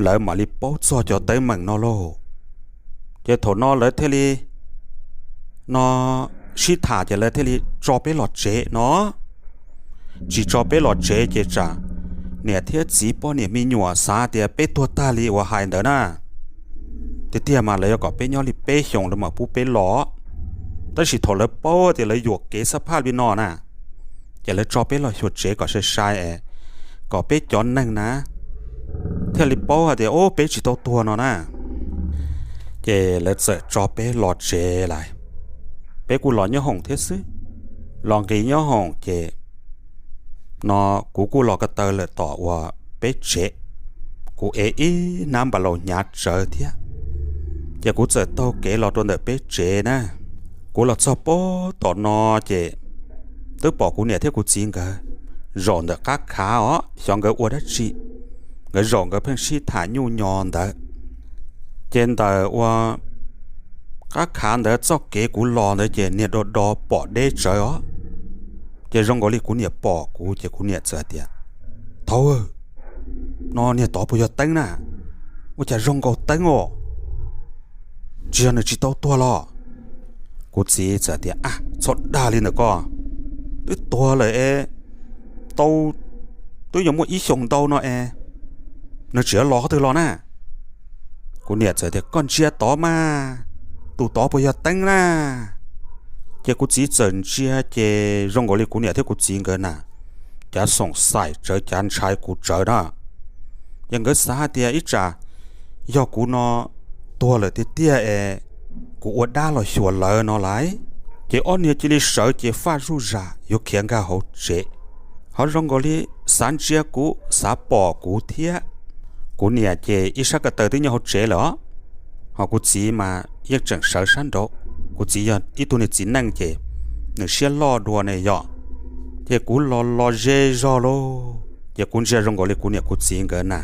lawv mam li paub txog cov teeb meem no lauj. Ces thaum no lawv thiaj li no sib tham ces lawv thiaj li tso peb los tsev no. Tsis tso peb los tsev ces tsam niam thiab txiv poj niam me nyuam xav tias peb tuag tag li uas hais ntawd na. Tiag tiag mas lawv yuav kom peb nyob li peb xyoos lawv mam pub peb los. Tab sis thaum lawv paub tias lawv yuam kev xab phaj li no na, ces lawv tso peb los xyuas tsev kom sai sai es kom peb cov neeg na thiaj li paub hais tias, ub, peb tsis tau tuag no na. Ces lawv txawm tso peb los tsev lawm. Peb kuj los nyob hoom thiab xwb, los nqis nyob hoom ces no kuv kuj los ko taw lawm tom uas peb tsev. Kuv ev ib hnab npas laus hnyav tsawv thiab, ces kuv txawm taug kev los rau ntawm peb tsev na. Kuv los txog pab tom no ces twb pom kuv niam thiab kuv txiv nkawd zaum ntawm qab khav os, xyov nkawd ua dab tsi, nkawd zaum nkawd pheej sib tham nyuj nyo ntawd. Ces ntawm ua qab khav ntawd txoj kev kuv los ntawd ces niag do do pom deb tsawv os. Ces zoo nkaus li kuv niam pom kuv ces kuv niam txawm hais tias, thaub, no niag tod puas yog Teeb na? Ua cas zoo nkaus Teeb os, tsis yog nws tsis tau tuag los? Kuv txiv txawm tias, a, txhob dag li ntawm ko, twb tuag lawm es, tau, twb yuav muaj ib xyoos ntau no es, nws tseem los qhov twg los na? Kuv niam txawm tias, koj ntsia tod mas, tus tod puas yog Teeb na? Ces kuv txiv txawm ntsia ces zoo nkaus li kuv niam thiab kuv txiv nkawd na cav xoom xaim tsawv, cav ntshai kuv tsawv na. Ces nkawd xav hais tias ib tsam yog kuv no tuag lawm tiag tiag es kuv ua dab los xyuas lawv no lauj. Ces ob niag cia li sawv ces faj zuj zam yuav khiav nkag hauv tsev. Ho zoo nkaus li xav ntsia kuv, xav pom kuv thiab. Kuv niam ces ib sab ko taw twb nyob hauv tsev lawm os, ho kuv txiv mas yeej tseem sawv sab nraud. Kuv txiv yog ib tug niag txiv neej ces nws siab loj dua ne yom. Ces kuv los los ze zog lauj, ces kuv ntsia zoo nkaus li kuv niam kuv txiv nkawd na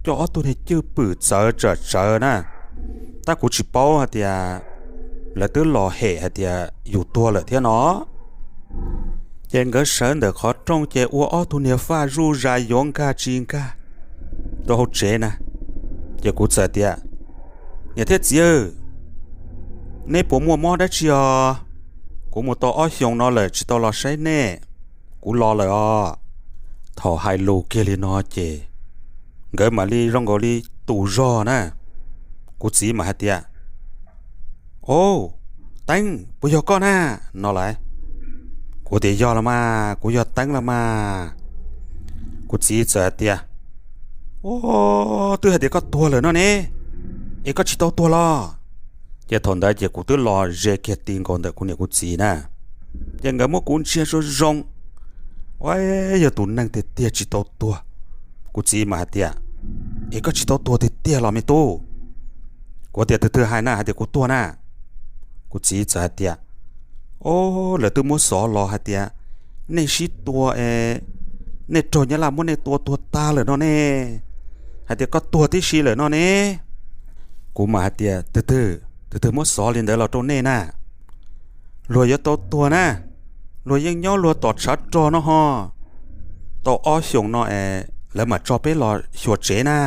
coj ob tug niag cwj pwm txawv tsawm tsawv na, tab kuv tsis paub hais tias lawv twb los hem hais tias yus tuag lawm thiab no. Ces nkawd sawv ntawm qhov rooj ces ua ob tug niag faj zuj zam yuav nkag tsis nkag rau hauv tsev na. Ces kuv txawm tias, niam thiab txiv, neb puas muaj mob dab tsi os? Kuv mus tau ob xyoos no lawm tsis tau los saib nej, kuv los lawm os. Thaum hais lus kiag li no ces nkawd mam li zoo nkaus li tus zog na. Kuv txiv mas hais tias, o, Teeb, puas yog koj na? No lauj. Kuv tias yog los mas, kuv yog Teeb los mas. Kuv txiv txawm hais tias, o, twb hais tias koj tuag lawm no ne, es koj tsis tau tuag los? Ces thaum ntawd ces kuv twb los ze kiag ti nkaus ntawm kuv niam kuv txiv na. Ces nkawd muab kuv ntsia zoo zoo, ua, yog tus neeg tiag tiag tsis tau tuag. Kuv txiv mas hais tias, es koj tsis tau tuag tiag tiag los me tub? Kuv tias, twg twg hais na hais tias kuv tuag na? Kuv txiv txawm hais tias, o, lawv twb muab xov los hais tias nej sib tua es nej raug nyab laj muab nej tua tuag tag lawm no ne, hais tias koj tuag tib si lawm no ne. Kuv mas hais tias, twg twg, twg twg muab xov li ntawd los rau nej na? Luag yuav tau tuag na, luag yeej nyob luag tom tshav rog no ho. Tau ob xyoos no es lawv mam tso peb los xyuas tsev na.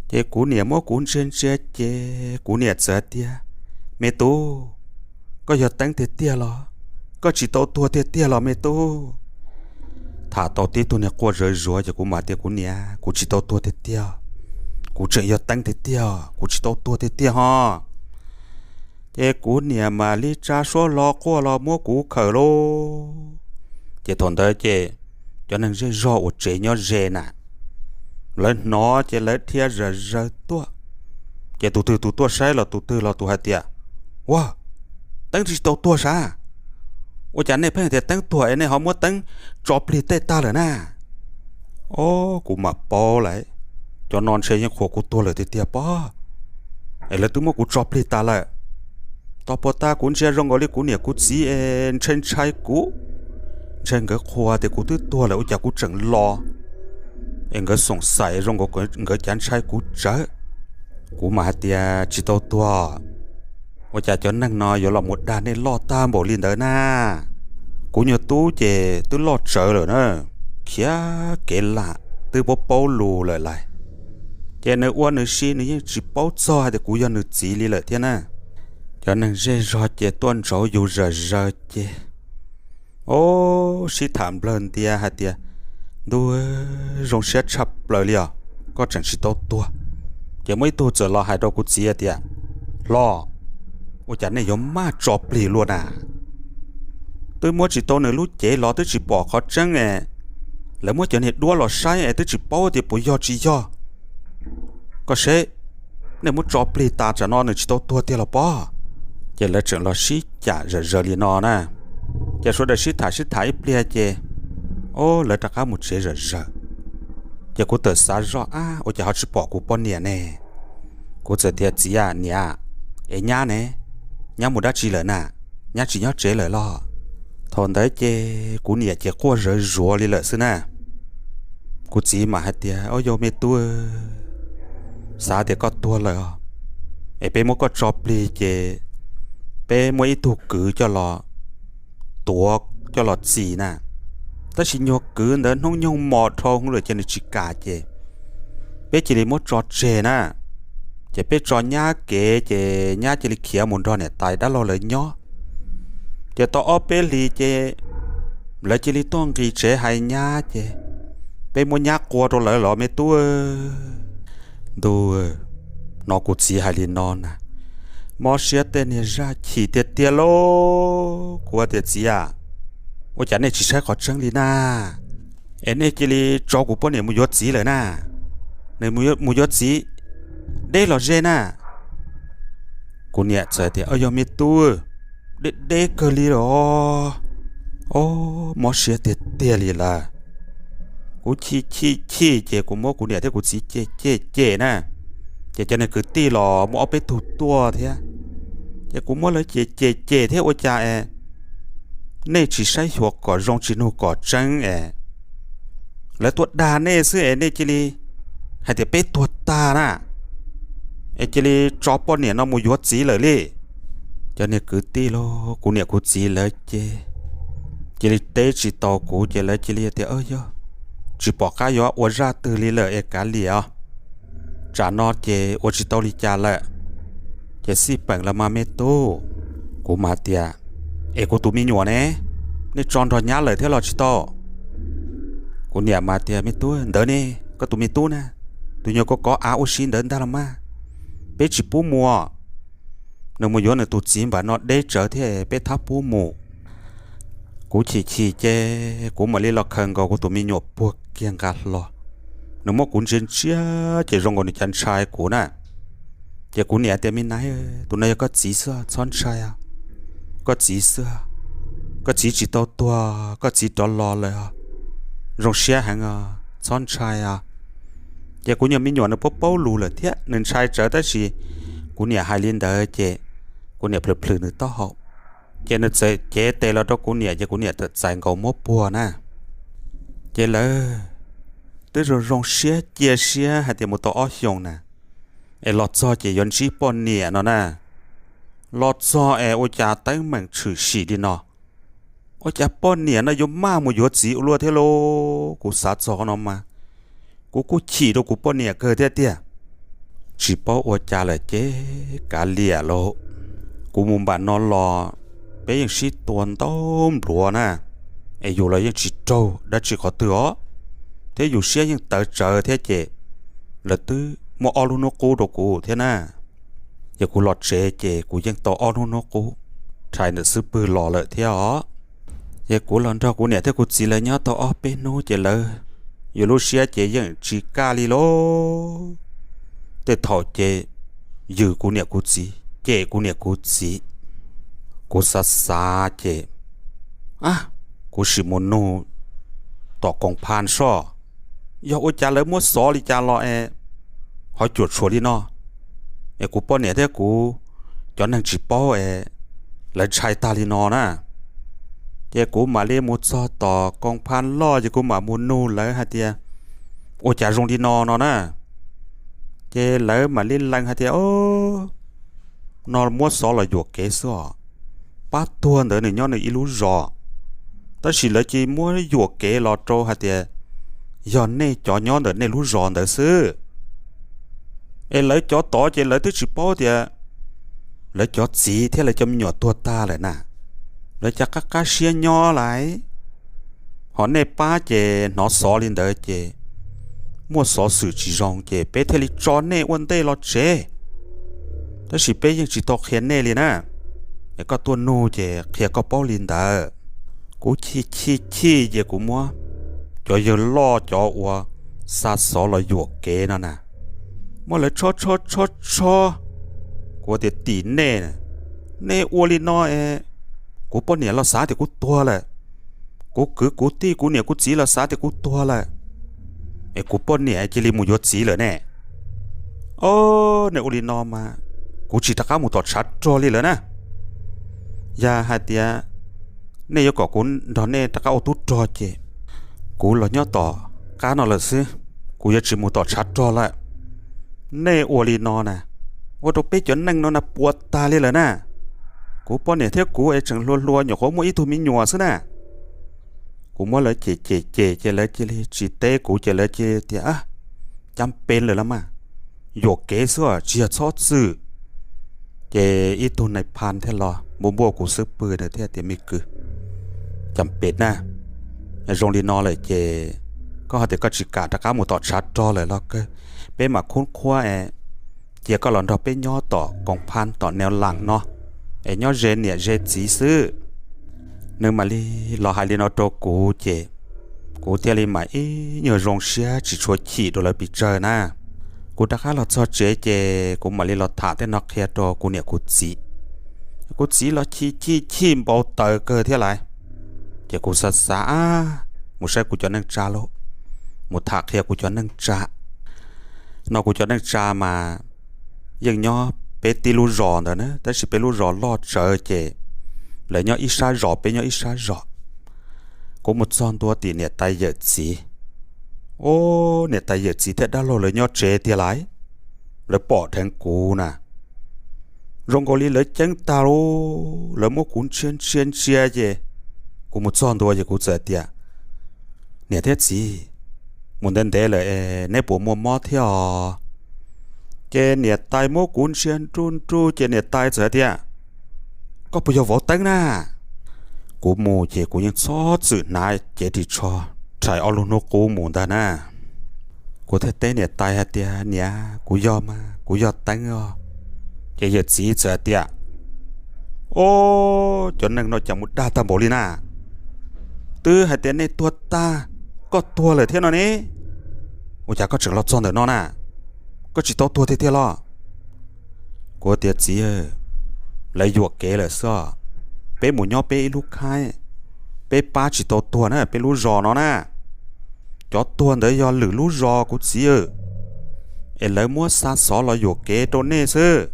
Ces kuv niam muab kuv ntsia ntsia ces kuv niam txawm tias, me tub, koj yog Teeb tiag tiag los? Koj tsis tau tuag tiag tiag los me tub? Tham tau tib tug niag quaj zawv zuav ces kuv mam tias, kuv niam, kuv tsis tau tuag tiag tiag, kuv tseem yog Teeb tiag tiag, kuv tsis tau tuag tiag tiag ho. Ces kuv niam mam li tsa suab hlo quaj los muab kuv khawm lauj. Ces thaum ntawd ces cov neeg zej zog uas tsev nyob ze na, lawv hnov ces lawv dhia zom zaws tuaj. Ces tus twg tus tuaj saib los tus twg los tus hais tias, ua, Teeb tsis tau tuag sav, ua cas nej pheej hais tias Teeb tuag es nej ho muab Teeb tso plig tej tag lawm na? O, kuv mam paub lawm, cov no ntshe yeej qhuas kuv tuag lawm tiag tiag pob, es lawv twb muab kuv tso plig tas lawm. Tau puas tas kuv ntsia zoo nkaus li kuv niam kuv txiv es ntshai ntshai kuv, ntshe nkawd qhuas tias kuv twb tuag lawm ua cas kuv tseem los, es nkawd xoom xaim zoo nkaus nkawd cav ntshai kuv tsawv. Kuv mam hais tias, tsis tau tuag, ua cas cov neeg no yuav los mus dag nej loj tag npaum li ntawd na? Kuv nyuag tub ces twb loj tsawv lawm na, khiav kev lam twb paub paub lus lawm lais. Ces nws ua nws si nws yeej tsis paub txog hais tias kuv yog nws txiv li lawm thiab na. Cov neeg zej zog ces tuaj ntsauv yus zom zaws ces, o, sib tham nplawg ntias hais tias, ntuj, zoo siab tshaj plaws li os, koj tseem tsis tau tuag. Ces muaj ib tug txawm los hais rau kuv txiv tias, hlob, ua cas nej yuav maj tso plig luaj na? Twb muab tsis tau nws lub cev los twb tsis pom qhov tseeb es, Lawv muab cov niag duab los saib es twb tsis paub tias puas yog tsis yog. Koj seb, nej muab tso plig tas tsam no nws tsis tau tuag tiag los pob. Ces lawv tseem los sib cam zom zaws li no na. Ces sawv daws sib tham sib tham ib pliag ces, o, lawv rov qab mus tsev zom zaws. Ces kuv txawm xav zoj, ab, ua cas ho tsis pom kuv poj niam ne? Kuv txawm tias, txiv a, niam, es nyab ne? Nyab mus dab tsi lawm na? Nyab tsis nyob tsev lawm los? Thaum ntawd ces kuv niam ces quaj zawv zuav li lawm xwb na. Kuv txiv mas hais tias, o, yog me tub, xav tias koj tuag lawm os, es peb muab koj tso plig ces peb muab ib tug kwv coj los tuav coj los txis na. Tab sis nyuag kwv ntawd hnub nyoog mos dhau hwv lawm ces nws tsis kam ces peb cia li muab tso tseg na. Ces peb tso nyab kev ces nyab cia li khiav mus nrog niam tais dab laug lawv nyob. Ces tau ob peb hlis ces lawv cia li tuaj nqis tsev hais nyab ces peb muab nyab qua rau lawv los me tub. Ntuj, hnov kuv txiv hais li no na, mob siab tej niag zaj chim tiag tiag lauj. Kuv tias, txiv a, ua cas nej tsis saib qhov tseeb li na? Es nej cia li tso kuv poj niam mus yuav txiv lawm na. Nws mus yuav txiv deb los ze na. Kuv niam txawm tias, yog me tub, deb deb kawg li los. O, mob siab tiag tiag li lawm. Kuv chim chim chim ces kuv muab kuv niam thiab kuv txiv cem cem cem na. Ces cov niag kwv tij los muaj ob peb tug tuaj thiab. Ces kuv muab lawv cem cem cem thiab ua cas es nej tsis saib xyuas kom zoo tsis nug kom tseeb es lawv tuaj dag nej xwb es nej cia li hais tias peb tuag tag na, es cia li tso poj niam no mus yuav txiv lawm li. Cov niag kwv tij los kuv niam kuv txiv lawv ces cia li teb tsis tau kuv ces lawv cia li tias, yog tsis pom qab yuav ua zaj twg li lawm es kav liam os, tsam no ces ua tsis tau li cas lawm, ces xij peem los mas me tub. Kuv mas tias, es kuv tus me nyuam ne, nej tso nrog nyab lawm thiab los tsis tau? Kuv niam mas tias, me tub, ntawd ne, koj tus me tub na, tus nyuag kov kov av ua si ntawd ntag los mas, peb tsis pub mus. Nws mus yuav nws tus txiv npaum no deb tsawv thiab peb thab pub mus. Kuv chim chim ces kuv mam li los khaws nkaus kuv tus me nyuam puag kiag nqa hlo. Nws muab kuv ntsia ntsia ces zoo nkaus nws cas ntshai kuv na. Ces kuv niam tias, me nais, tus no yog koj txiv xwb, txhob ntshai os. Koj txiv xwb, koj txiv tsis tau tuag, koj txiv rov los lawm os. Zoo siab heev os, txhob ntshai os. Ces kuv nyuag me nyuam nws paub paub lus lawm thiab nws ntshai tsawv tab sis kuv niam hais li ntawd ces kuv niam plhws plhws nws taub hau. Ces nws txawm cev tes los rau kuv niam ces kuv niam txawm txais nkaus muab puag na. Ces lawv twb zoo zoo siab cia siab hais tias mus tau ob xyoos na, es los txog ces yuav ntsib poj niam no na. Los txog es ua cas teeb meem tshwm sim li no? Ua cas poj niam no yuav maj mus yuav txiv ua luaj thiab lauj? Kuv xav txog qhov no mas kuv kuj chim rau kuv poj niam kawg thiab tiag. Tsis paub ua cas lawm ces kav liam lauj. Kuv mus npaum no los peb yeej sib tua ntaub npluav na, es yus los yeej tsis raug dab tsi qhov twg os, thiab yus siab yeej tawv tsawv thiab ces lawv twb muaj ob lub hnub qub rau kuv thiab na. Ces kuv los tsev ces kuv yeej tau ob lub hnub qub, rhais ntawm xub pwg los lawm thiab os. Ces kuv los nrog kuv niam thiab kuv txiv lawv nyob tau ob peb hnub ces lawv, yus lub siab ces yeej tsis kaj li lauj. Tej thaum ces yws kuv niam kuv txiv, cem kuv niam kuv txiv. Kuv xav xav ces, a, kuv sim mus nug tom koom pha soj, yog ua cas lawv muab xov li cas los es ho cuam tshuam li no, es kuv poj niam thiab kuv cov neeg tsis paub es lawv ntshai tag li no na. Ces kuv mam li mus txog tom koom pha loj ces kuv mam mus nug lawv hais tias, ua cas zoo li no no na. Ces lawv mam li lees hais tias, o, no muab xov los yuam kev xwb os. Pab tuag ntawd nws nyob nws ib lub zos, tab sis lawv cia muab yuam kev los rau hais tias yog nej cov nyob ntawm nej lub zos ntawd xwb. Es lawv cov tod ces lawv twb tsis paub tias lawv cov txiv thiab lawv cov me nyuam tuag tag lawm na, lawv cas qab qab siab nyob lais. Ho nej pab ces hnov xov li ntawd ces muaj xov xwm tsis zoo ces peb thiaj li tso nej ua ntej los tsev. Tab sis peb yeej tsis tau qhia nej li na, es koj tuaj nug ces qhia koj paub li ntawd. Kuv chim chim chim ces kuv muab cov yawg loj cov uas xa xov los yuam kev no na, muab lawv tshob tshob tshob tshob. Kuv tias, tim nej, nej ua li no es kuv poj niam los xav tias kuv tuag lawm, kuv kwv kuv tij kuv niam kuv txiv los xav tias kuv tuag lawm, es kuv poj niam cia li mus yuav txiv lawm ne. Os, nej ua li no mas kuv tsis rov qab mus tom tshav rog li lawm na. Yog hais tias nej yuav kom kuv nrog nej rov qab ua tub rog ces kuv los nyob tom qab no lawm xwb, kuv yuav tsis mus tom tshav rog lawm. Nej ua li no na, ua rau peb cov neej no na puas tag li lawm na. Kuv poj niam thiab kuv es tseem hluas hluas nyuam qhuav muaj ib tug me nyuam xwb na. Kuv muab lawv cem cem cem ces lawv cia li tsis teb kuv ces lawv cia li tias, cam pes lawm los mas, yuam kev xwb tsis yog txhob txwm. Ces ib tug nais phas thiaj los npuaj npuaj kuv xub pwg na thiaj tias, me kwv, cam pes na, zoo li no lawm ces koj ho tias koj tsis kam rov qab mus tom tshav rog lawm los kawg, peb mam khub qhuab es cia koj los nrog peb nyob tom koom phab tom neo las no, es nyob ze niam ze txiv xwb. Nws mam li los hais li no rau kuv ces kuv thiaj li mam ib nyuag zoo siab tsis tshua chim rau lawv pes tsawg na. Kuv rov qab los txog tsev ces kuv mam li los tham tej no qhia rau kuv niam kuv txiv. Kuv txiv los chim chim chim npau taws kawg thiab lawm. Ces kuv xav xav, mus saib kuv cov neej tsa lauj, mus tham qhia kuv cov neej tsa. No kuv cov neej tsa mas yeej nyob peb tib lub zos ntawd na, tab sis peb lub zos loj tsawv ces lawv nyob ib sab zos peb nyob ib sab zos. Kuv mus txog ntua tim niam tais yawm txiv. Os, niam tais yawm txiv thiab dab laug lawv nyob tsev tiag lawm. Lawv pom dheev kuv na, zoo nkaus li lawv ceeb tag lauj, lawv muab kuv ntsia ntsia ntsia ces kuv mus txog ntua ces kuv txawm tias, niam thiab txiv, mus ntev ntev lawm es neb puas muaj mob thiab os? Ces niam tais muab kuv ntsia nruj nruj ces niam tais txawm tias, koj puas yog vauv Teeb na? Kuv mus ces kuv yeej txhob txwm hnav cev ris tsho rhais ob lub hnub qub mus ntag na. Kuv thiaj teb niam tais hais tias, niam, kuv yog mas, kuv yog Teeb os. Ces yawm txiv txawm hais tias, os, cov neeg no cas mus dag tag npaum li na. Twb hais tias nej tuag tag, koj tuag lawm thiab no ne, ua cas koj tseem los txog ntawm no na? Koj tsis tau tuag tiag tiag los? Kuv tias, txiv, lawv yuam kev lawm xwb. Peb mus nyob peb ib lub khaib, peb pab tsis tau tuag na, peb lub zos no na. Cov tuag ntawd yog lwm lub zos kuv txiv, es lawv muab xa xov los yuam kev rau nej xwb.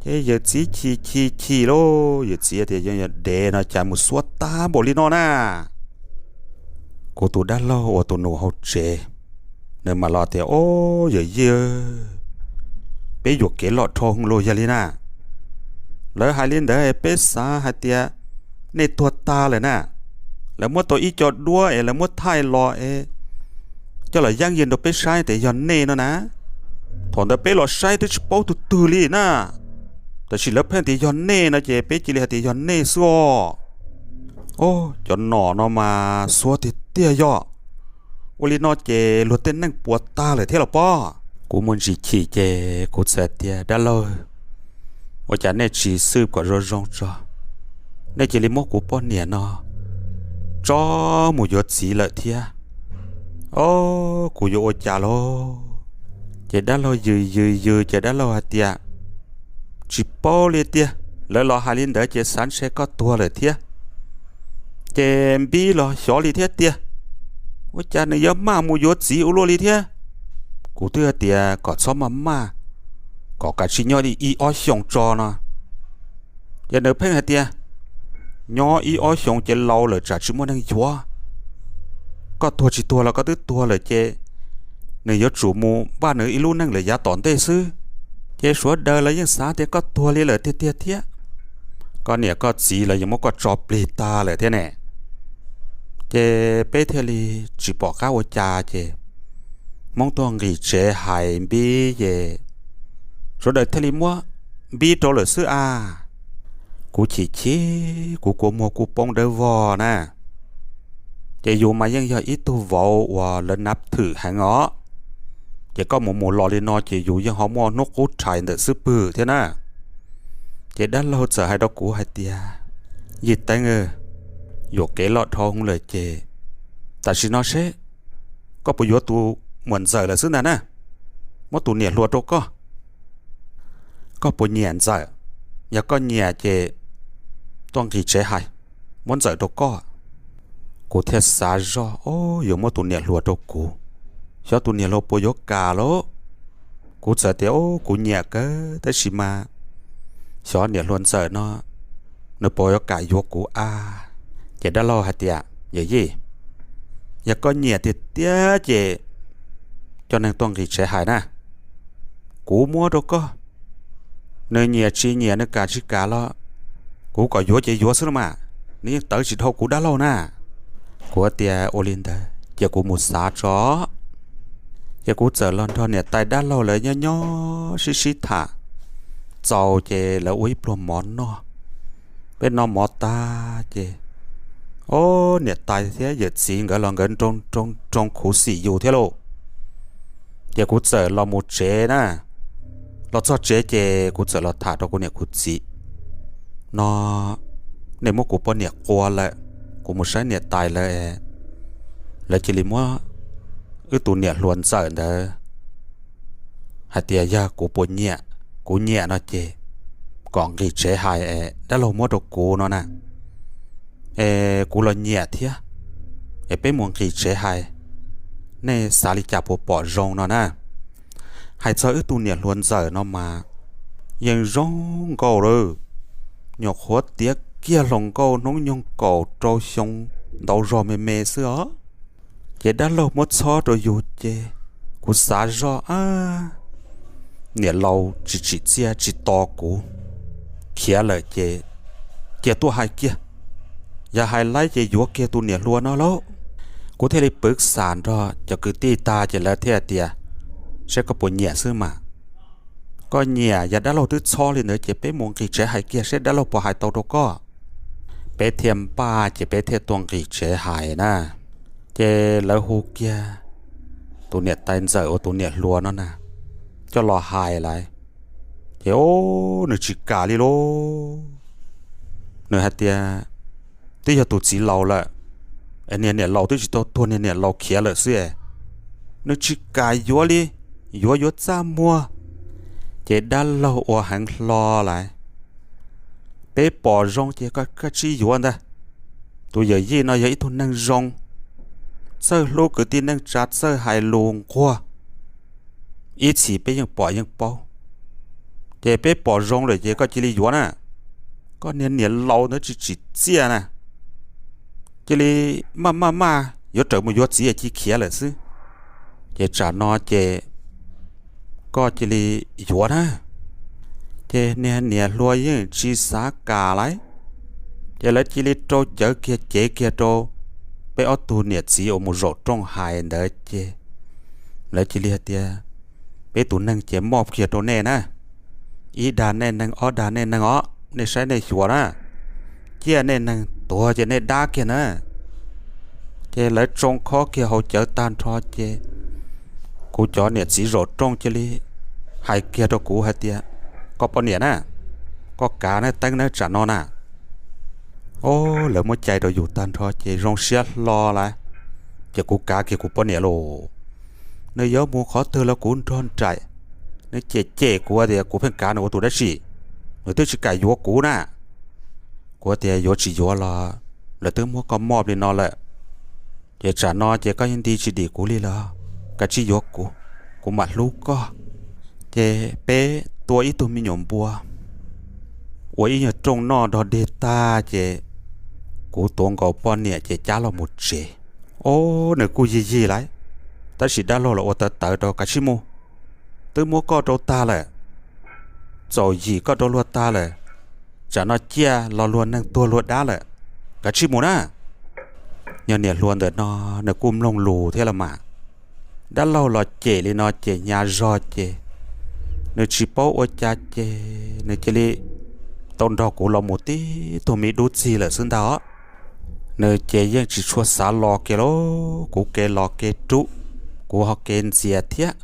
Ces yawm txiv chim chim chim lauj, yawm txiv tias, yog dev no cas mus xuab tag npaum li no na. Kuv tus dab laug uas tus nus hauv tsev, nws mam los tias, os, yawm yij, peb yuam kev loj dhau hwv los yog li na. Lawv hais li ntawd peb xav hais tias nej tuag tag lawm na. Lawv muab tau ib co duab es lawv muab thaij los es coj los yeeb yeej rau peb saib tias yog nej no na. Thaum ntawd peb los saib twb tsis paub tus twg li na, tab sis lawv pheej tias yog nej no ces peb cia li hais tias yog nej xwb os. Os, cov nom no mas xuab tiag tiag yog. Ua li no ces luag tej neej puas tag lawm thiab los pob? Kuv muaj ntsis chim ces kuv txawm tias, dab laug, ua cas nej tsis xwb kom zoo zoo tso, nej cia li muab kuv poj niam no tso mus yuav txiv lawm thiab. Os, kuv yuav ua cas lauj? Ces dab laug yws yws yws ces dab laug hais tias, tsis paub li tiag, lawv los hais li ntawd ces xav ntshe koj tuag lawm thiab. Ces npib los xyov li thiab tiag, ua cas nws yuav maj mus yuav txiv ua luaj li thiab. Kuv twb hais tias kom txhob maj maj, kom kav tsij nyob ib ob xyoos tso no. Ces nws pheej hais tias, nyob ib ob xyoos ces laus lawm tsam tsis muaj neeg yuav. Koj tuag tsis tuag los koj twb tuag lawm ces nws yuav tsum mus npaj nws ib lub neej lawm yav tom ntej xwb. Ces sawv daws los yeej xav tias koj tuag li lawm tiag tiag thiab. Koj niam koj txiv los yeej muab koj tso plig tag lawm thiab ne. Ces peb thiaj li tsis pom qab ua cas ces Hmoob tuaj nqis tsev hais npib ces sawv daws thiaj li muab npib rau lawm xwb a. Kuv chim chim, kuv kua muag kuj poob dawb vog na. Ces yus mas yeej yog ib tug vauv uas lawv nab thwm heev os. Ces koj mus mus los li no ces yus yeej ho muaj hnub qub rhais ntawm xub pwg thiab na. Ces dab laug txawm hais rau kuv hais tias, yij Teeb, yuam kev loj dhau hwv lawm ces Tam sim no seb koj puas yuav tus muam ntxawm lawm xwb ntag na. Muab tus niam hluas rau koj. Koj puas nyiam ntxawm? Yog koj nyiam ces tuaj nqis tsev hais, muab ntxawm rau koj. Kuv thiaj xav zoj, o, yuav muab tus niam hluas rau kuv, xyov tus niam hluas puas yuav kam lauj. Kuv txawm tias, o, kuv nyiam kawg tab sis mas xyov niam hluas ntxawm no nws puas yuav kam yuav kuv a. Ces dab laug hais tias, yawm yij, yog koj nyiam tiag tiag ces coj neeg tuaj nqis tsev hais na, kuv muab rau koj. Nws nyiam tsis nyiam, nws kam tsis kam los kuv kom yuav ces yuav xwb los mas, nws yeej tawv tsis dhau kuv dab laug na. Kuv tias ua li ntawd ces kuv mus xav tso. Ces kuv txawm los nrog niam tais dab laug lawv nyob nyob sib sib tham txaus ces lawv ua ib pluag mov noj. Peb noj mov tag ces, o, niam tais thiab yawm txiv nkawd los nkawd nroo nroo nroo khuv xim yus thiab lauj. Ces kuv txawm los mus tsev na. Los txog tsev ces kuv txawm los tham rau kuv niam kuv txiv no, nej muab kuv poj niam qua lawm, kuv mus saib niam tais lawv, lawv cia li muab wb tus niam hluas ntxawm ntawd hais tias yog kuv puas nyiam. Kuv nyiam no ces kom nqis tsev hais, dab laug muab rau kuv no na. Es kuv los nyiam thiab, es peb mus nqis tsev hais, nej xav li cas puas pom zoo no na. Hais txog wb tus niam hluas ntxawm no mas yeej zoo nkauj lawm, nyuam qhuav tiav kiag hluas nkauj hnub nyoog kaum rau xyoo ntau zog me me xwb os. Ces dab laug muab txhob rau yus ces kuv xav zoj, niam laus tsis tsim txiaj tsis tos kuv, khiav lawm ces cia tuaj hais kiag, yog hais laib ces yuav kiag tus niam hluas no lauj. Kuv thiaj li pwv xam nrog cov kwv tij tag ces lawv thiaj tias, saib koj puas nyiam xwb mas. Koj nyiam, yog dab laug twb txhob li ntawd ces peb mus nqis tsev hais kiag seb dab laug puas hais tau rau koj. Peb thiaj npaj ces peb thiaj tuaj nqis tsev hais na. Ces lawv hu kiag tus niam tais ntxawm uas tus niam hluas no na coj los hais lawm. Ces o, nws tsis kam li lauj. Nws hais tias twb yog tus txiv laus lawm, niag niam laus twb tsis tau tuag, niag niam laus khiav lawm xwb, nws tsis kam yuav li, yuav yuav txaj muag. Ces dab laug ua heev hlo lawm. Peb pom zoo ces koj kav tsij yuav ntag. Tus yawm yij no yog ib tug neeg zoo, txawj hlub kwv tij neej tsa, txawj hais lus nquag, ib txhis peb yeej pom yeej paub. Ces peb pom zoo lawm ces koj cia li yuav na. Koj niag niam laus ntawd tsis tsim txiaj na, cia li maj maj maj yuav rawm mus yuav txiv es cia khiav lawm xwb. Ces tsam no ces koj cia li yuav na. Ces niag niam hluas yeej tsis xav kam lawm. Ces lawv cia li rau cawv kiag cev kiag rau peb ob tug niam txiv uas mus zaum rooj hais ntawd ces lawv cia li hais tias, peb tus neeg ces moj kiag rau nej na, ib dag nej neeg ob dag nej neeg os, nej saib nej xyuas na, ciaj nej neeg tuag ces nej dab kiag na. Ces lawv tsoo khob kiag hauv cawv tag nrho ces kuv cov niam txiv zaum rooj cia li hais kiag rau kuv hais tias, koj poj niam na, koj kav na, teeb na tsam no na. O, lawv muab cai rau yus tag nrho ces zoo siab hlo lawm. Ces kuv kav kiag kuv poj niam lauj. Nws yuav mus qhov twg los kuv nrog nraim. Nws cem cem kuv tias kuv pheej kav nws ua tus dab tsi, nws twb tsis kam yuav kuv na. Kuv tias yuav tsis yuav los lawv twb muab koj moj li no lawm, ces tsam no ces koj yeej nti tsis dim kuv li los kav tsij yuav kuv, kuv mam hlub koj. Ces peb tua ib tug me nyuam npua ua ib nyuag rooj noj dog dig tag ces kuv tuav nkaus poj niam ces cab los mus tsev. O, nws kuj yig yig lawm, tab sis dab laug los ua tawv tawv rau, kav tsij mus, twb muab koj rau tag lawm, txaus yim koj rau luag tag lawm, tsam no ciaj los luag neeg tuag luag dab lawm, kav tsij mus na. Yog niam hluas ntawm no nws kuj mloog lus thiab los mas. Dab laug los cem li no ces hnyav zog ces nws tsis paub ua cas ces nws cia li tau nrog kuv los mus tib tug me dub txig lawm xwb ntag os. Nws ces yeej tsis tshua xav los kiag lauj, kuv kev los kev rub, kuv ho kev ntxias thiab.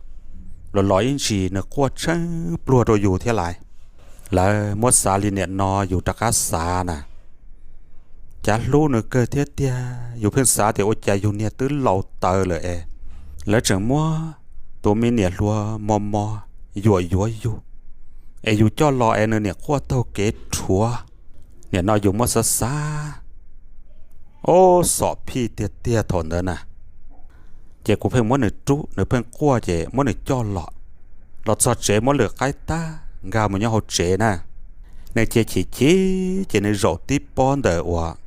Los los ib ntsis nws quaj tsheej pluag rau yus thiab lais. Lawv muab xav li niam no yus rov qab xav na, cav hlub nws kawg thiab tiag. Yus pheej xav tias ua cas yus niag twb laus taws lawm es lawv tseem muab tus me niam hluas mos mos yuam yuav yus, es yus coj los es nws niam quaj taug kev rhuav. Nim no yus muab xav xav, ob xom phij tiag tiag thaum ntawd na. Ces kuv pheej muab nws rub, nws pheej quaj ces muab nws coj los. Los txog tsev muab lwm qaib tag nkag mus nyob hauv tsev na. Nws ces chim chim ces nws zaum tib pob ntawm uas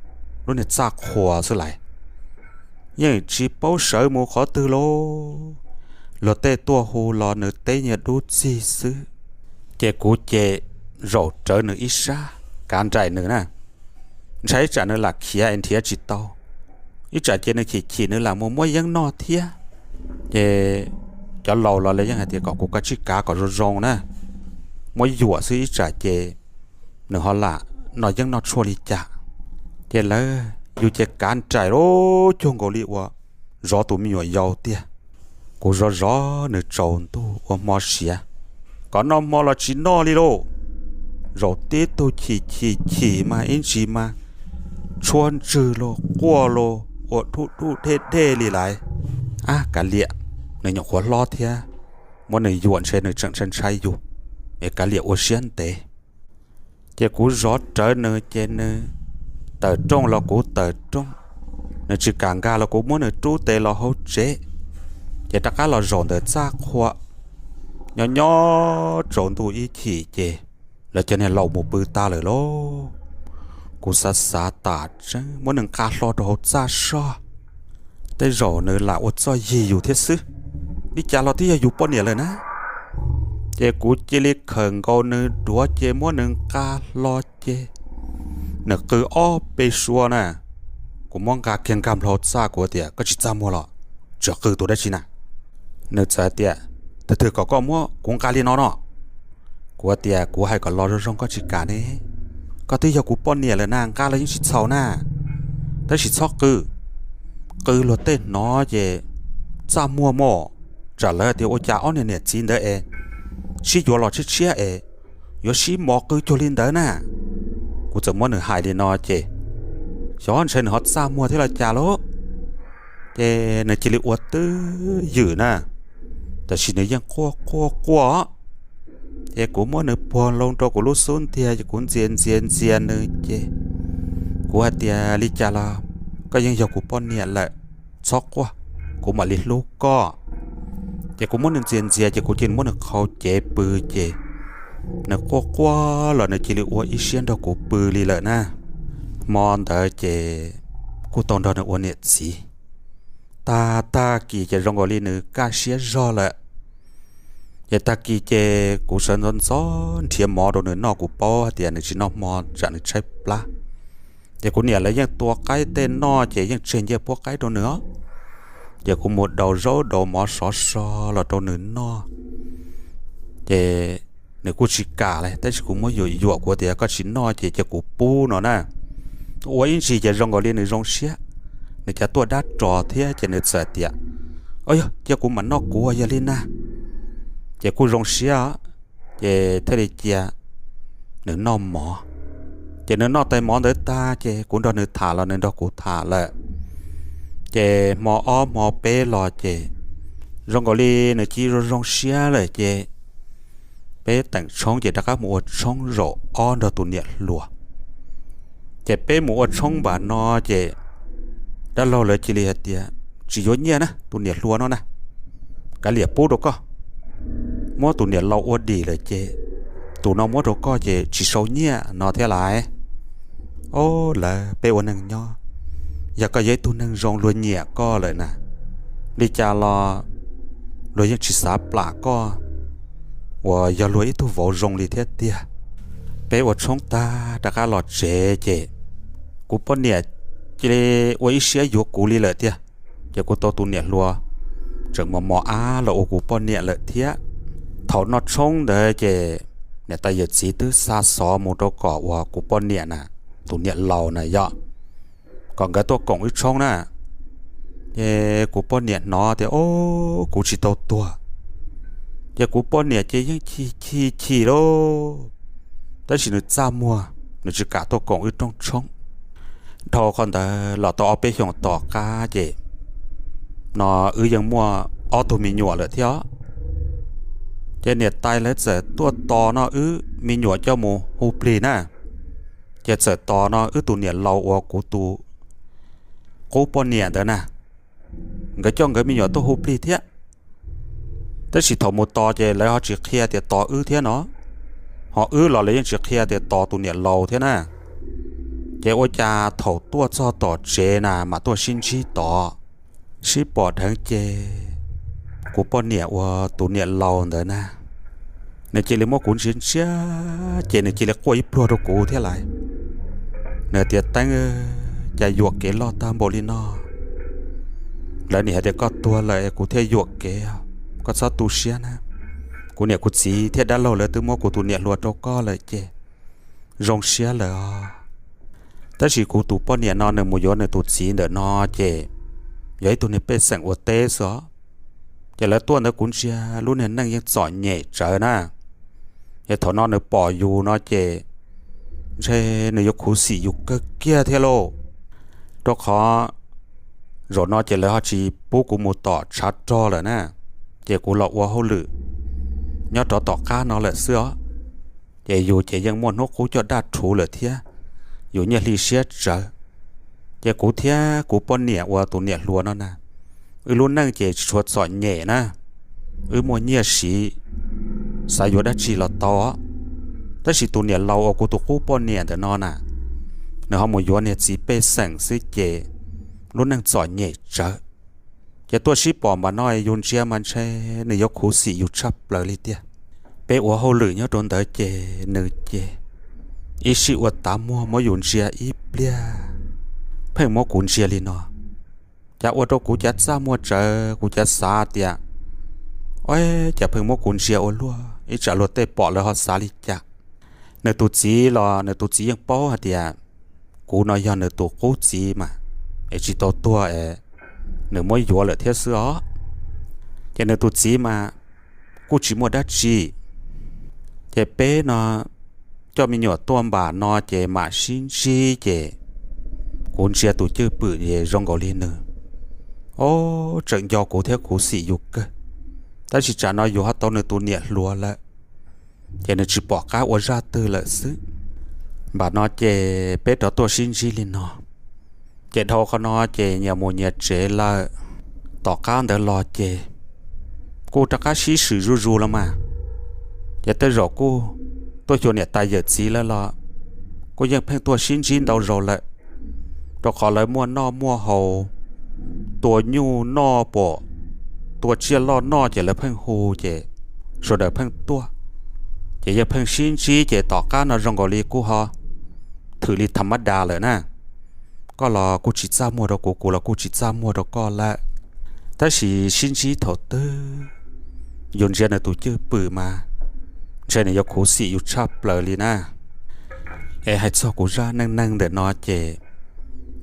lub niag txaj qhua xwb lais. Yeej tsis paub sawv mus qhov twg lauj. Luag tej tuaj hu los nws teb nyias dub txig xwb. Ces kuv ces zaum rawv nws ib sab kav nraim nws na. Ntshai ib tsam nws lam khiav es nrhiav tsis tau, ib tsam ces nws chim chim nws lam mus muab yeeb noj thiab. Ces cov laus los lawv yeej hais tias kom kuv kav tsij kav kom zoo zoo na, muab yuam xwb ib tsam ces nws ho lam noj yeeb noj tshuaj li cas. Ces lawv, yus ces kav nraim lub cuag nkaus li uas zov tus me nyuam yaus tiag. Kuv zov zov nws tsaus ntuj ua hmo siav, kom noj hmo los tsis noj li lauj. Zaum tib tug chim chim chim mas ib ntsis mas tshuab ntswg los quaj los ua dub dub dej dej li lais. Ab, kav liam, nws nyuam qhuav hlob thiab, muab nws yuam ntshe nws tseem ntshai ntshai yus, es kav liam ua siab ntev. Ces kuv zov rawv nws ces nws tawm rooj los kuv tawm rooj, nws tsis kam nkag los kuv muab nws rub tes los hauv tsev. Ces rov qab los zaum ntawm txaj qhua, nyob nyob tsaus ntuj ib chim ces lawv cov niag laus mus pw tag lawm lauj. Kuv xav xav tas tseeb muab nws nqa hlo rau hauv txaj soj, tej zaum nws lam ua txoj yig yus thiab xwb, li cas los twb yog yus poj niam lawm na. Ces kuv cia li khawm nkaus nws duav ces muab nws nqa hlo ces nws qw ob peb suab na. Kuv muab nqa kiag nkag nplo txaj, kuv tias, koj tsis txaj muag los? Tseem qw tus dab tsi na? Nws txawm tias, twg twg kom koj muab kuv nqa li no no? Kuv tias, kuv hais kom los zoo zoo koj tsis kam ne. Koj twb yog kuv poj niam lawm na, nqa los yeej tsis txhaum na, tab sis txhob qw. Qw luag tej hnov ces txaj muag mog, tsam lawv tias ua cas ob niag niam txiv ntawd es sib yuav los tshiab tshiab es yuav sib mos qw cuag li ntawd na. Kuv txawm muab nws hais li no ces xyov ntshai nws ho txaj muag thiab los cas lauj. Ces nws cia li ua twj ywm na, tab sis nws yeej quaj quaj quaj. Ces kuv muab nws puag loo rau kuv lub xub ntiag ces kuv ntxias ntxias ntxias nws ces kuv hais tias, li cas los koj yeej yog kuv poj niam lawm, txhob quaj, kuv mam li hlub koj. Ces kuv muab nws ntxias ntxias ces kuv cia li muab nws qhau cev pw ces nws quaj quaj los nws cia li ua ib siab nrog kuv pw li lawm na. Hmo ntawd ces kuj tau nrog nws ua niam txiv. Tag tag kis ces zoo nkaus li nws kaj siab zog lawm. Ces tag kis ces kuv sawv ntxov ntxov nrhiav mov rau nws noj, kuv paub hais tias nws tsis noj hmo tsam nws tshaib plab. Ces kuv niam lawv yeej tua qaib tej noj ces yeej tseg ncej puab qaib rau nws os. Ces kuv mus daus zaub daus mov sov so los rau nws noj. Ces nws kuj tsis kam li, tab sis kuv muab yuam yuam, kuv tias koj tsis noj ces cia kuv pub no na. Ua ib ntsis ces zoo nkaus li nws zoo siab, nws cas tuaj dab ros thiab ces nws txawm tias, o yog cia kuv mam noj kuv yog li na. Ces kuj zoo siab, ces thiaj li cia nws noj mov. Ces nws noj tais mov ntawd tag ces kuv nrog nws tham los nws nrog kuv tham lawm. Ces hmo ob hmo peb los ces zoo nkaus li nws cia zoo zoo siab lawm ces peb teem tshoob ces rov qab mus ua tshoob zaum ob nrog tus niam hluas. Ces peb mus ua tshoob npaum no ces dab laug lawv cia li hais tias, tsis yuav nyiaj na, tus niam hluas no na, kav liam pub rau koj. Muab tus niam laus ua dim lawm ces tus no muab rau koj ces tsis sau nyiaj no thiab lais. O, lawv, peb ua neeg nyob, yog koj yog ib tug neeg zoo luag nyiam koj lawm na, li cas los luag yeej tsis xav plam koj uas yog luag ib tug vauv zoo li thiab tiag. Peb ua tshoob tag rov qab los tsev ces kuv poj niam cia li ua ib siab yuav kuv li lawm tiag. Ces kuv tau tus niam hluas tseem mos mos ab los ua kuv poj niam lawm thiab. Thaum noj tshoob ntawd ces niam tais yawm txiv twb xa xov mus rau kom uas kuv poj niam na, tus niam laus na yog, kom nkawd tuaj koom wb tshoob na. Ces kuv poj niam hnov tias, o, kuv tsis tau tuag. Ces kuv poj niam ces yeej chim chim chim lauj, tab sis nws txaj muag, nws tsis kam tuaj koom wb rooj tshoob. Dhau qhov ntawd los tau ob peb xyoos tom qab ces no wb yeej muaj ob tug me nyuam lawm thiab. Ces niam tais lawv txawm tuaj tos no wb me nyuam coj mus hu plig na. Ces txawm tos no wb tus niam laus uas kuv tus qub poj niam ntawd na, nkawd coj nkawd me nyuam tuaj hu plig thiab. Tab sis thaum mus tos ces lawv ho tsis qhia tias tos wb thiab no, ho wb los lawv yeej tsis qhia tias tos tus niam laus thiab na. Ces ua cas thaum tuaj txog tom tsev na mas tuaj sib ntsib tod, sib pom dheev ces kuv poj niam uas tus niam laus ntawd na, nws cia li muab kuv ntsia ntsia, ces nws cia li quaj ib pluag rau kuv thiab lais. Nws tias, Teeb, cas yuam kev loj tag npaum li no. Lawv nim hais tias koj tuag lawm kuv thiaj yuam kev, koj txhob tu siab na. Kuv niam kuv txiv thiab dab laug lawv twb muab kuv tus niam hluas rau koj lawm ces zoo siab lawm os. Tab sis kuv tus poj niam no nws mus yuav nws tus txiv ntawm no ces yog ib tug niag pej xeem ua teb xwb os. Ces lawv tuaj ntawd kuv ntsia lub niag neej yeej txom nyem tsawv na. Es thaum no nws pom yus no ces ntshe nws yuav khuv xim yus kawg kiag thiab lauj. Rau qhov zaum no ces lawv ho tsis pub kuv mus tom tshav rog lawm na, ces kuv los ua hauj lwm nyob rov tom qab no lawm xwb os. Ces yus ces yeej muaj hnub qub coj daj rhuv lawm thiab, yus nyiaj hli siab tsawv. Ces kuv thiab kuv poj niam uas tus niam hluas no na, wb lub neej ces tsis tshua txom nyem na, wb muaj nyiaj siv, xav yuav dab tsi los tau os. Tab sis tus niam laus uas kuv tus qub poj niam ntawm no na, nws ho mus yuav niag txiv pej xeem xwb ces lub neej txom nyem tsawv. Ces tuaj sib pom npaum no yus ntsia mas ntshe nws yuav khuv xim yus tshaj plaws li tiag. Peb ua hauj lwm nyob rau ntawd ces nws ces ib sij ua tav muag muab yus ntsia ib pliag, pheej muab kuv ntsia li no. Cas ua rau kuv cav txaj muag tsawv, kuv cav xav tias, Ua cas pheej muab kuv ntsia ua luaj, ib tsam luag tej pom lawv ho xav li cas? Nws tus txiv los nws tus txiv yeej paub hais tias kuv no yog nws tus qub txiv mas, es tsis tau tuag es nws muab yuav lawm thiab xwb os. Ces nws tus txiv mas kuj tsis muaj dab tsi. Ces peb no coj me nyuam tuaj npaum no ces mam sib ntsib ces kuv ntsia tus cwj pwm es zoo nkaus li nws, o, tseem nco kuv thiab khuv xim yus kawg. Tab sis tsam no yus ho tau nws tus niam hluas lawm, ces nws tsis pom qab ua zaj twg lawm xwb. Npaum no ces peb rov tuaj sib ntsib li no. Ces dhau qhov no ces nyias mus nyias tsev lawm. Tom qab ntawd los ces kuj rov qab sib swm zuj zus los mas. Ces tej zaum kuj tuaj xyuas niam tais yawm txiv lawm los kuj yeej pheej tuaj sib ntsib ntau zaus lawm, rau qhov lawv muaj noj muaj haus, tua nyuj noj pom tua tsiaj loj noj ces lawv pheej hu ces sawv daws pheej tuaj. Ces yog pheej sib ntsib ces tom qab no zoo nkaus li kuj ho thwm li tha mab das lawm na. Koj los kuj tsis txaj muag rau kuv, kuv los kuj tsis txaj muag rau koj lawm. Tab sis sib ntsib thaum twg yus ntsia nws tus cwj pwm mas ntshe nws yuav khuv xim yus tshaj plaws li na. Es hais txog kuv zaj neej neeg ntawm no ces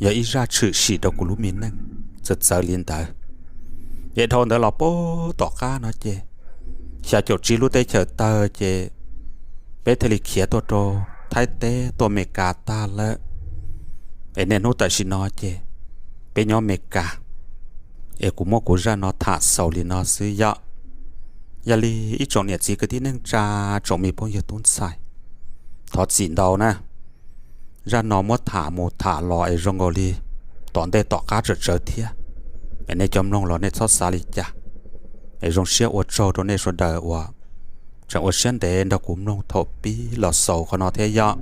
yog ib zaj tshwm sim rau kuv lub me neej txawv txawv li ntawd. Ces dhau ntawd los pab tom qab no ces xya caum tsib lub teb chaws tawg ces peb thiaj li khiav tuaj rau Thaib teb tuaj Amelikas tag lawm. Es niaj hnub tam sim no ces peb nyob Amelikas. Es kuv muab kuv zaj no tham xaus li no xwb yom. Yog li ib tsoom niam txiv kwv tij neej tsa, tsoom me phooj ywg tub ntxhais, thov txim ntau na. Zaj no muab tham mus tham los es zoo nkaus li tom ntej tom qab tsawm tsawv thiab. Es nej cov mloog los nej txhob xav li cas. Es zoo siab ua tsaug rau nej sawv daws uas tseem ua siab ntev nrog kuv mloog thaum pib los xaus qhov no thiab yom.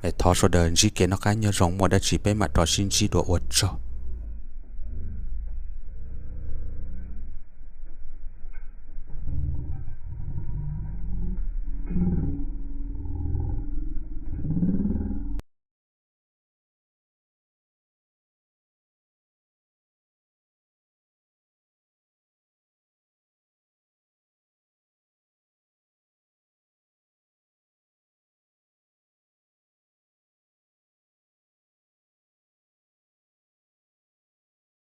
Es thov sawv daws ntsib kev noj qab nyob zoo, muaj dab tsi peb mam rov sib ntsib dua, ua tsaug.